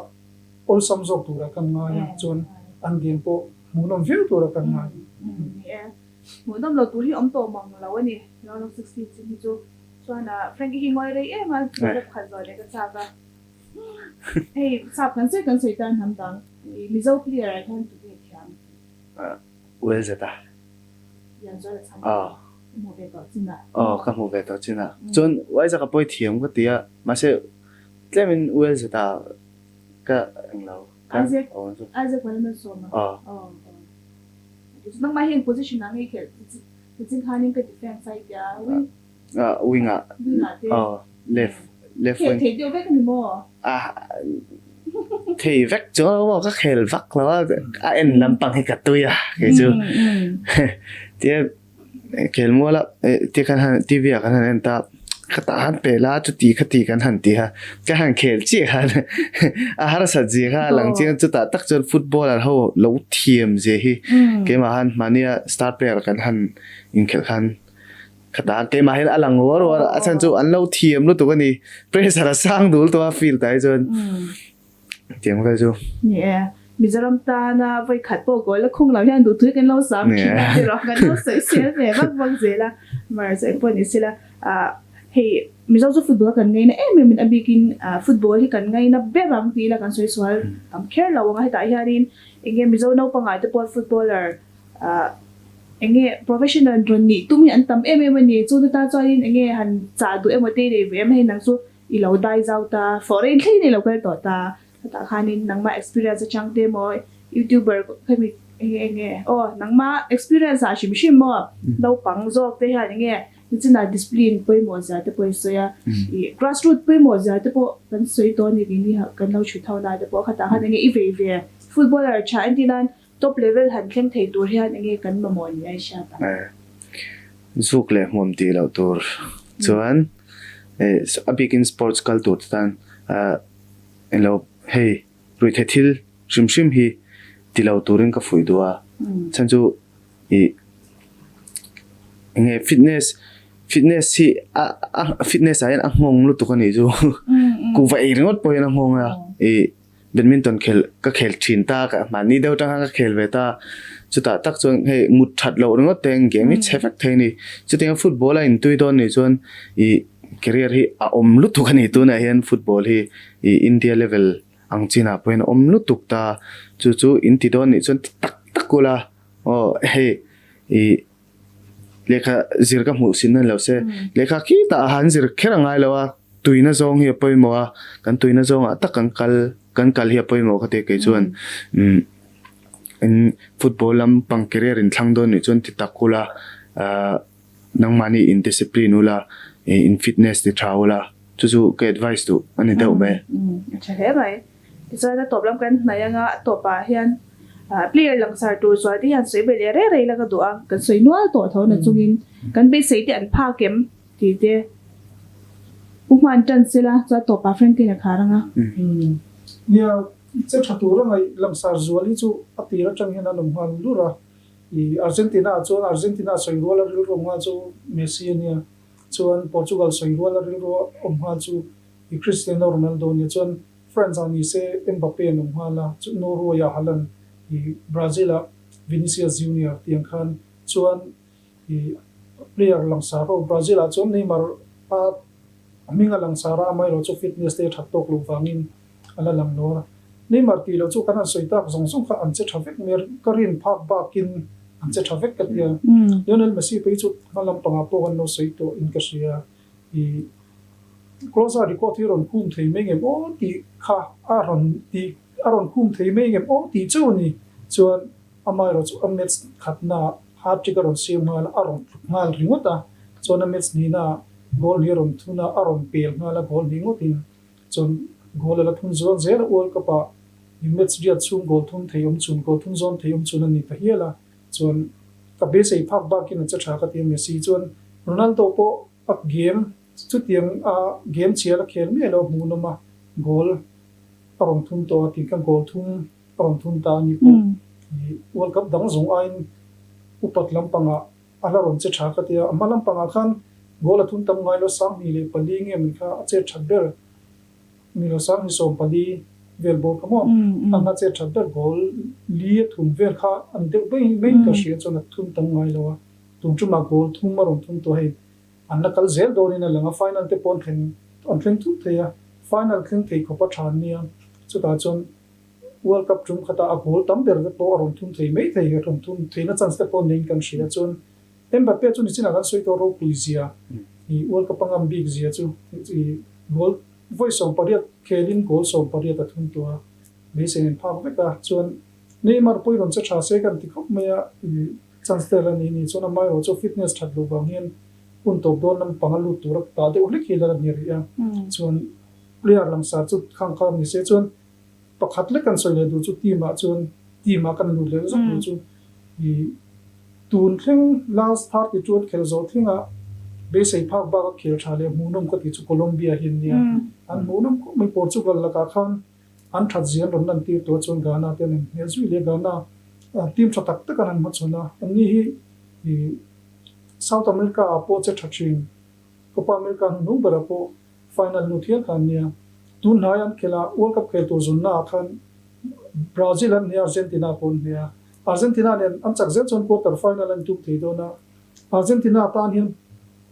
G: awlsam zawk turah kan ngai a, chuan an game pawh hmuhnawm viau turah kan ngai.
E: Ni e, hmuhnawm lo tur hi awm tawh mang lo a ni, round of 16 chin hi chu. Chuan ah Frankie hi ngawi rei em a, zawhna pakhat zawh leh ka chak a. Hei sap kan sawi kan sawi tan hnam dang i Mizo player ah hian tunge thiam?
F: Welzet a.
E: Lianzual a chhang a. I hmuh ve tawh chin ah.
F: Aw ka hmuh ve tawh chin ah. Chuan Isaac a pawi thiam ka ti a, mahse tlemin Welzet a ka englo.
E: Isaac Isaac Vanlalmalsawma.
F: Aw.
E: Aw aw. Nangmah hi eng position ah nge i khelh? Nichin khanin ka defence a i tia wing.
F: Wing ah.
E: Wing ah te.
F: Aw left left wing.
E: Khel thei deuh vek a ni maw?
F: Ah thei vek chu maw ka khel vak lo a a en lampang hi ka tui a kei chu. Tia khel mual a tia kan han TV ah kan han en ta ka tah han pe la chuti khati kan han ti a ka han khel chiah khan a harsat zia kha a lang chiang chutah tak chuan footballer ho lo thiam zia hi keimah han mahnia star player kan han inkhelh khan Khata keimah hian a lang uar uar a chhan chu an lo thiam lutuk a ni pressure a sang dul tawh a field ah hi chuan tiang vel chu.
E: Ni e, Mizoram tana vawi khat pawh goal a khung lo hian duhtui kan lo sam thin a tiraw kan lo sawi sel ve vak vak zel a, mahse engpawh ni sela ah hei Mizo chu football kan ngaina em em in a bikin football hi kan ngaina ber ang ti ila kan sawi sual tam kher lo ang a hetah hianin enge Mizo naupangah te pawh footballer Ah enge professional rawn nih tum hi an tam em em a ni. Chu nata chuanin enge han chah duh emaw te nei ve em hei nang chu i lo dai zau ta, foreign thleng in i lo kal tawh ta. Hetah khanin nangmah experience atang te emaw youtuber khami enge enge aw nangmah experience ah hrim hrim maw naupang zawk te hian enge nichinah discipline pawimawh zia te pawh i sawi a, ih grassroot pawimawh zia te pawh kan sawi tawh a ni keini kan lo chhut ho na te pawh khatah khan enge i vei ve footballer tha entir nan Top level han thleng thei tur hian enge kan mamawh ni a i hriat ang?
F: Zuk leh hmuam tih loh tur chuan a bikin sports kal tur te tan englo hei ruihtheih thil hrim hrim hi ti lo turin ka fuih duh a, chhan chu ih enge fitness fitness hi a a fitness ah hian a nghawng lutuk a nih chu kuhva ei ringawt pawh hian a nghawng a ih. Badminton khel ka khel thin ta ka mahni deuh atang khan ka khel ve ta chutah tak chuan hei mut that loh ringawt te ang game hi chhe vek thei a ni chutiang football a intui dawn nih chuan ih career hi a awm lutuk a ni tunah hian football hi ih India level ang chinah pawh hian a awm lutuk ta chu chu in ti dawn nih chuan ti tak tak ula aw hei ih Lehkha zir ka hmuh sin a ni lo se, lehkha khi tah han zir kher a ngai lo a, tuina zawng hi a pawimawh a, kan tuina zawngah tak kan kal kan kal hi a pawimawh ka ti a kei chuan umm in football lampang career in thlang dawn nih chuan ti tak ula ahh nangmahni in discipline ula ih in fitness ti tha ula chu chu ka advice duh a ni deuh mai.
E: A tha hle mai. Tichuan a tawp lam kan hnaih anga a tawpah hian player langsar tur zual te hian sawi belh leh rei rei la ka duh a, kan sawi nual tawh tho na chungin kan beisei te an phak em tih te Pu Hman tan sela chuan tawpah Franklin a khar anga.
G: Nia, che tha tur a ngaih langsar zual hi chu a tir atang hian an awm nghal lur a, ih Argentina ah chuan Argentina sawi rual a rilru awm nghal chu Messi a nia, chuan Portugal sawi rual a rilru awm nghal chu Cristiano Ronaldo nia chuan. France ah ni se Mbappe an awm nghal a, chu Norway ah Haaland, i Brazil ah Vinicius Junior tiang khan chuan i player langsar ho Brazil ah chuan Neymar a hming a langsar a, amaherawhchu fitness te a that tawk loh vangin a la lang lo a. Neymar tih loh chu kan han sawi tak zawng zawng kha an che tha vek mai a, ka rin phak bakin an che tha vek ka ti a. Lionel Messi phei chu hma lampangah pawh kan lo sawi tawh in ka hria. I Klose record hi rawn khum thei mai ngem aw tih kha a rawn tih a rawn khum thei mai ngem aw tih chauh a ni. Chuan amaherawhchu a match khatnaah hat-trick a rawn siam nghal a, a rawn tluk nghal ringawt a. Chuan a match hnihnaah goal hnih a rawn thun a, a rawn pel nghal a goal hnih ngawtin. Chuan goal a la thun zual zel a, World Cup ah match riat chhung goal thum thei awm chhun, goal thum zawn thei awm chhun a ni ta hial a, chuan ka beisei phak bakin a che tha ka ti a, Messi chuan Ronaldo pawh a game chutiang a game chhial a khel miah lo a hmuhnawm a, goal a rawn thum tawh a tih kha goal thum a rawn thum ta a ni pawh World Cup dang zawng aiin upat lampangah A la rawn che tha ka ti a, a hma lampangah khan goal a thun tam ngai lo, 24 nge min kha a chet that ber ni lo, 24 vel bawr kha maw a hma chet that ber goal li a thun vel kha a ni deuh mai maiin ka hria chuan a thun tam ngai lo a, tun tumah goal thum a rawn thun tawh hei an la kal zel dawnin a lang a, final te pawh an thleng an thleng thut thei a, final thleng thei khawp a tha an nia, chutah chuan World Cup tum khatah a goal tam ber te pawh a rawn thum thei mai thei, a rawn thum theihna chance te pawh neiin kan hria. Chuan Mbappe chu nichinah kan sawi tawh ropui zia, i World Cup a ngam bik zia chu i goal vawi 18 khelin goal 18 a thum tawh a, beisei nen phak vek a. Chuan Neymar pawh i rawn che tha se kan ti khawp mai a, i chance tel a ni ni. Chuan amaherawh chu fitness that loh vang hian hun tawp dawn lampang a lut tur a tah deuh hlek hi la ni rih a. Chuan player langsar chu khang kha ni se chuan Pakhat lek kan sawi leh duh chu team ah chuan team ah kan lut leh zawk duh chu i tun thleng last 32 an khel zawh thleng ah beisei phak bak a khel tha leh hmuhnawm ka tih chu Colombia hi an nia. An hmuhnawm khawp mai Portugal lakah khan an that zia an rawn lan tir tawh a chuan Ghana te an inhmel zui leh Ghana team tha tak tak an han hmachhawn a anni hi i South America ah pawh che tha thin Copa America hnuhnung berah pawh Final lut hial kha an nia. Tun hnai an khelh a, World Cup khel tur zunna ah khan Brazil an hne a, Argentina pawh an hne a. Argentina nen an chak zel chuan quarter final an tum thei dawn a. Argentina tan hian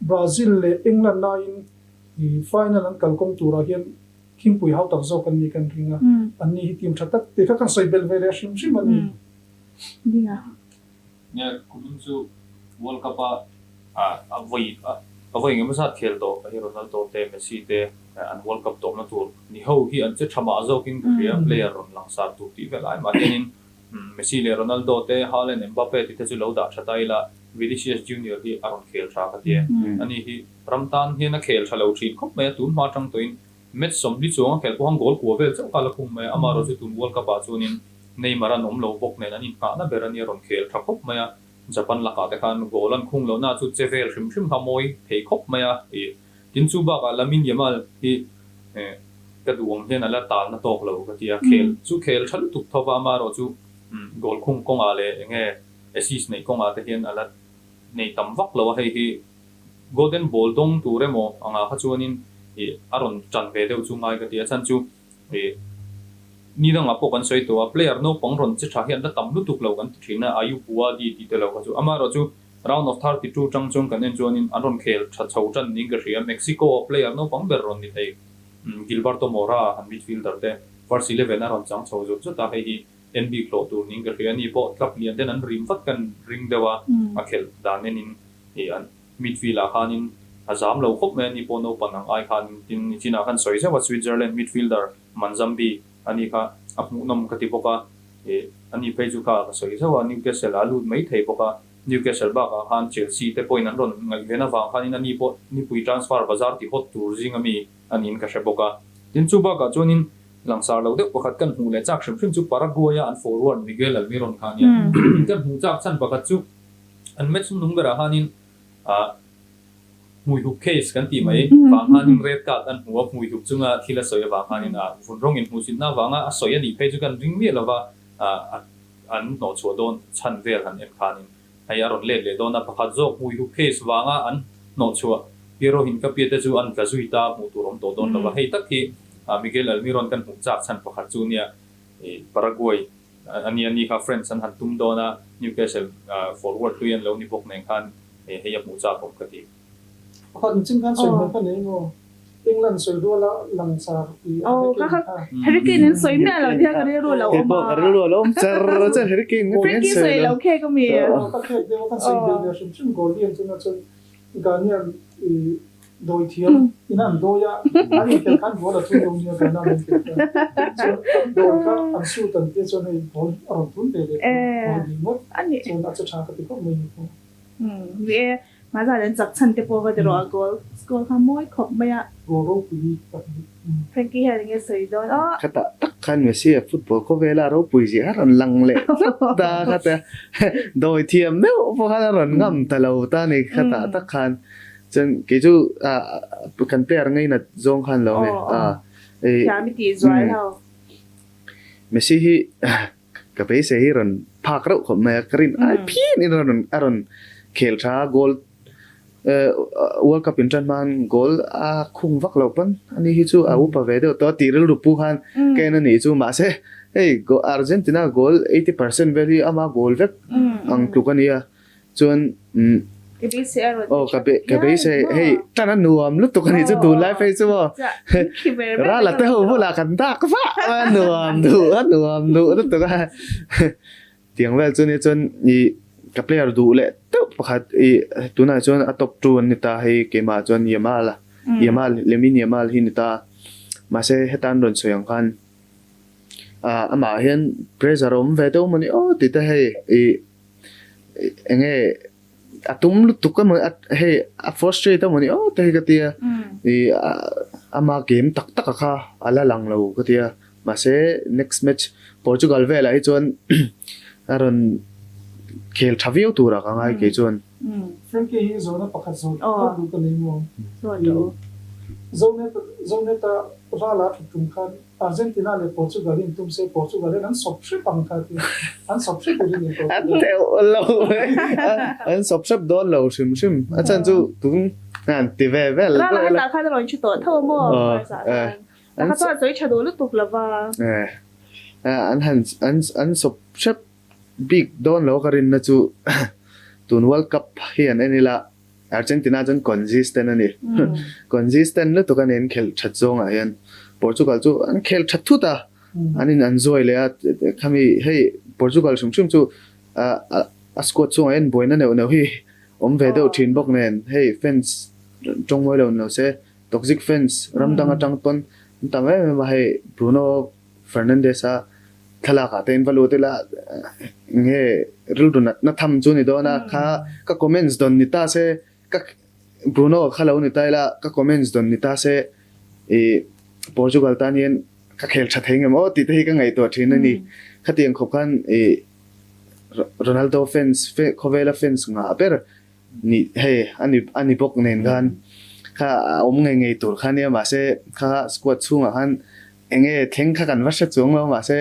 G: Brazil leh England aiin final an kalkawng turah hian khingpui hau tak zawk an nih kan ring a. An ni hi team tha tak tih kha kan sawi belh ve leh hrim hrim a ni.
H: Nia, kumin chu World Cup a a vawi a vawi engemaw zat khel tawh hei Ronaldo te Messi te an World Cup tawpna tur ni ho hi an che tha mah zawkin ka hria player rawn langsar tur tih vel ai mah hianin Messi leh Ronaldo te Haaland Mbappe tih te chu lo dah tha ta ila Vinicius Junior hi a rawn khel tha ka ti e. Ani hi ram tan hian a khel tha lo thin khawp mai a tun hma atang tawhin Match 40 chuang a khelh pawh khan goal kua vel chauh kha a la khung mai a, amaherawh chu tun World Cup ah chuanin Neymar an awm lo bawk nen an inngahna ber a nia rawn khel tha khawp mai a, Japan lakah te khan goal an khung lohna chu che vel hrim hrim kha mawi thei khawp mai a, ih tin chu bakah Lamine Yamal hi ka duh ang hian a la talna tawk lo ka ti a, khel chu khel tha lutuk tho va, amaherawh chu goal khung kawngah leh enge assist neih kawngah te hian a la nei tam vak lo a, hei hi Golden Ball dawng tur emaw angah kha chuanin ih a rawn tan ve deuh chu ngai ka ti a, chhan chu ih ni dangah pawh kan sawi tawh a, player naupang rawn che tha hian la tam lutuk lo kan ti thin a, Ayub Bouaddi tih te lo kha chu. Amaherawh chu round of 32 tang chuan kan en chuanin an rawn khel tha chho tan niin ka hria, Mexico a player naupang ber rawn ni thei Gilberto Mora han midfielder te first eleven a rawn chang chho zut zut a, hei hi en bik hlawh tur niin ka hria, ani pawh club lian ten an rim vat kan ring deuh a, a khelh dan enin. Ih an midfield ah khanin a zam lo khawp mai a ni pawh naupang ang ai khanin tin nichinah khan sawi zeuh a Switzerland midfielder Manzambi a ni kha a hmuhnawm ka ti bawk a ih a ni phei chu kha ka sawi zeuh a Newcastle ah a lut mai thei bawk a Newcastle bakah khan Chelsea te pawhin an rawn ngaihven avang khanin a ni pawh nipui transfer bazar ti hawt tur zing ami a niin ka hre bawk a. Tin chu bakah chuanin langsar lo deuh pakhat kan hmuh leh chak hrim hrim chu Paraguay a an forward Miguel Almiron kha a nia kan hmuh chak chhan pakhat chu An match nung berah khanin ah hmuihup case kan tih mai vang khanin red card an hmu a, hmuihup chunga thil a sawi avang khanin ah vun rawng inhmuhsitna avanga a sawi a nih phei chu kan ring miah lova ah an hnawhchhuah dawn chhan vel han en khanin hei a rawn let leh dawn a, pakhat zawk hmuihup case vanga an hnawhchhuah Piero Hincapié te chu an tla zui ta hmuh tur awm tawh dawn lova, hei tak hi. Miguel Almiron kan hmuh chak chhan pakhat chu nia Paraguay a nia ni kha French an han tum dawn a, Newcastle forward hlui an lo ni bawk nen khan hei a hmuh chak awm ka ti.
G: Pakhat in chin khan sawi hmel ka nei maw? England sawi ruala langsar i
E: Harry Kane kha. Harry Kane an sawi miah lo tia ka rilru lo awm a.
F: Ka rilru a lo awm char char Harry Kane
E: nga tinge an sawi lo khe ka mi.
G: Ka khek deuh a kan sawi belh leh hrim hrim goal lian chuna chuan Ghanian i dawi thiam in an dawi a an inkhel khan goal a thun lo nia Ghana an inkhel khan chuan an dawi kha an shoot an tia chuan hei goal a rawn thun ve leh goal ni ngawt chuan a che tha ka ti khawp mai ni pawh.
E: Ni e, Mahzan an chak chhan te pawh va ti rawh a goal score kha mawi khawp mai a.
G: Goal ropui pahnih.
E: Frankie hian enge sawi dawn aw.
F: Khatah tak khan Messi a football khawvela ropui zia a rawn lang leh tlat ta kha dawi thiam meuh pawh khan a rawn ngam ta lo ta a ni khatah tak khan chuan kei chu kan player ngainat zawng khan lo nge a.
E: Thiam i tih zual ho.
F: Messi hi Ka beisei hi rawn phak reuh khawp mai a, ka rin ai phian in rawn a rawn khel tha a, goal World Cup in tan hma goal a khung vak loh pawn ani hi chu a upa ve deuh tawh a tih rilru pu khan ka en a nih chu mahse hei Argentina goal 80% vel hi ama goal vek ang tluk a nia. Chuan umm aw ka be ka beisei hei tan a nuam lutuk a nih chu tunlai phei chu maw Rala te ho bulah kan dak vah a nuam duh a nuam duh lutuk a tiang vel chu nia chuan ih ka player duh leh deuh pakhat ih tunah chuan a top two an ni ta hei keimah chuan Yamal a Yamal Lamine Yamal hi ni ta mahse heta an rawn sawi ang khan amah hian pressure a awm ve deuh maw ni aw tih te hei ih. Enge a tum lutuk emaw hei a frustrate emaw ni aw te hi ka tia ih ama game tak tak a kha a la lang lo ka tia mahse next match Portugal velah hi chuan a rawn khel tha viau turah ka ngai kei chuan.
G: Frankie hi zawhna pakhat zawt phawt duh ka nei maw? Zonet Zoneta rala thut tum khan Argentina leh Portugal in tum se Portugal hian an sawp hrep ang kha ti an sawp hrep uri ni
F: Portugal. An teuh lo an sawp hrep dawn lo hrim hrim a chan chu tung an ti ve vel
E: Rala hetah khan a rawn hre tawh tho a maw Barca ah khan a kha chuan a sawi tha duh lutuk lova.
F: An han an sawp hrep bik dawn lo ka rinna chu tun World Cup hi an en ila Argentina chuan consistent a ni. Consistent lutuk a ni an khelh that zawngah hian. Portugal chu an khel that thut a, an in an zuai leh a, khami hei Portugal hrim hrim chu a squad chungah hian buaina neuh neuh hi awm ve deuh thin bawk nen hei fans tawng mawi lo ni lo se toxic fans ram dang atang pawn an tam em em a hei Bruno Fernandes a thlalak ah te in va lut ila nge rilru nat na tham chu ni dawn a kha ka comments dawn ni ta se ka Bruno kha lo ni ta ila ka comments dawn ni ta se ih Portugal tan hian ka khel tha thei ngem aw tih te hi ka ngaihtuah thin a ni khatiang khawp khan ih Ronaldo fans khawvela fans ngah ber Ni hei a ni a ni bawk nen khan kha a awm ngei ngei tur kha nia mahse kha squad chhungah khan eng nge thleng kha kan va hre chuang lo mahse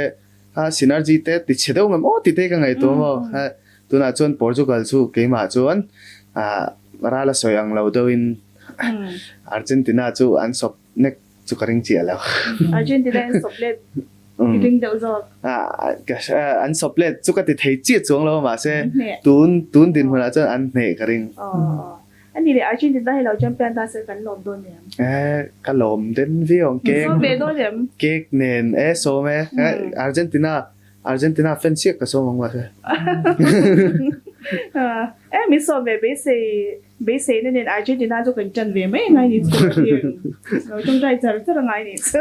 F: kha synergy te ti chhe deuh ngam aw ti te ka ngaihtuah maw kha tunah chuan Portugal chu keimah chuan ah ral a sawi ang lo deuhin Argentina chu an sawp nek chu ka ring chiah lo.
E: Argentina in sawp let i ring deuh zawk.
F: An sawp let chu ka ti thei chiah chuang lo mahse tun tun dinhmunah chuan an hneh ka ring.
E: A ni leh Argentina hi lo champion ta se kan lawm dawn em?
F: Ka lawm den viau ang cake.
E: Sawm ve dawn em?
F: Cake nen e sawm e. Argentina Argentina fan chiah ka sawm ang mahse.
E: E min sawm ve beisei Beiseina nen Argentina chu kan ṭan ve mai angai ni chu a ti. Lo ṭawngṭai char char angai ni chu.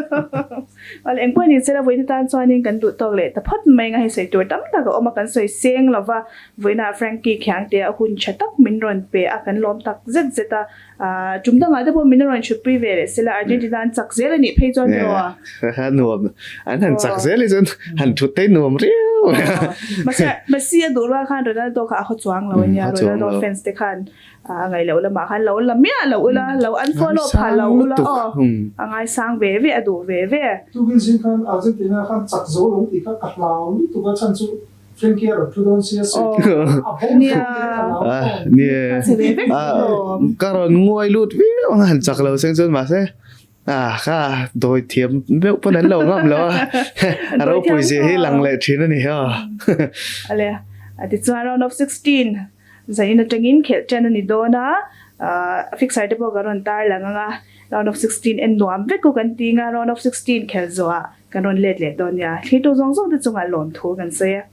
E: Awle engpawh ni sela vawiin atan chuanin kan duh tawk leh ta phawt mai anga hei sawi tur tam tak a awm a, kan sawi seng lo va, vawiinah Frankie Khiangte a hun ṭha tak min rawn pe a, kan lawm tak zet zet a. Tum dangah te pawh min rawn chhutpui ve leh sela Argentina an chak zel a nih phei chuan tiraw a?
F: A nuam, an han chak zel hi chuan han thut te nuam riau.
E: Mahse Messi a duh rual khan Ronaldo kha a haw chuang lo a nia, Ronaldo fans te khan a ngaih loh lamah khan lo la miah lo ula, lo unfollow phah lo ula aw, a ngaisang ve ve a duh ve ve.
G: Tukin zing khan Argentina khan chak zo lo tih kha ka hlau lutuk a chhan chu Frankie a rawn thu dawn sia sawi tur a bo
E: Nia.
F: Nia. Ka rawn nguai lut viau ang a han chak lo seng chuan mahse. Ah kha dawi thiam meuh pawn an lo ngam lo a, a ropui zia hi lang leh thin a ni ha.
E: Ale, tichuan round of 16 zanin atangin khelh ṭan a ni dawn a, fixer te pawh kan rawn tar lang ang a, round of 16 en nuam vek u kan ti ang a, round of 16 khelh zawhah kan rawn let leh dawn nia, thlitu zawng zawng te chungah lawmthu kan sawi a.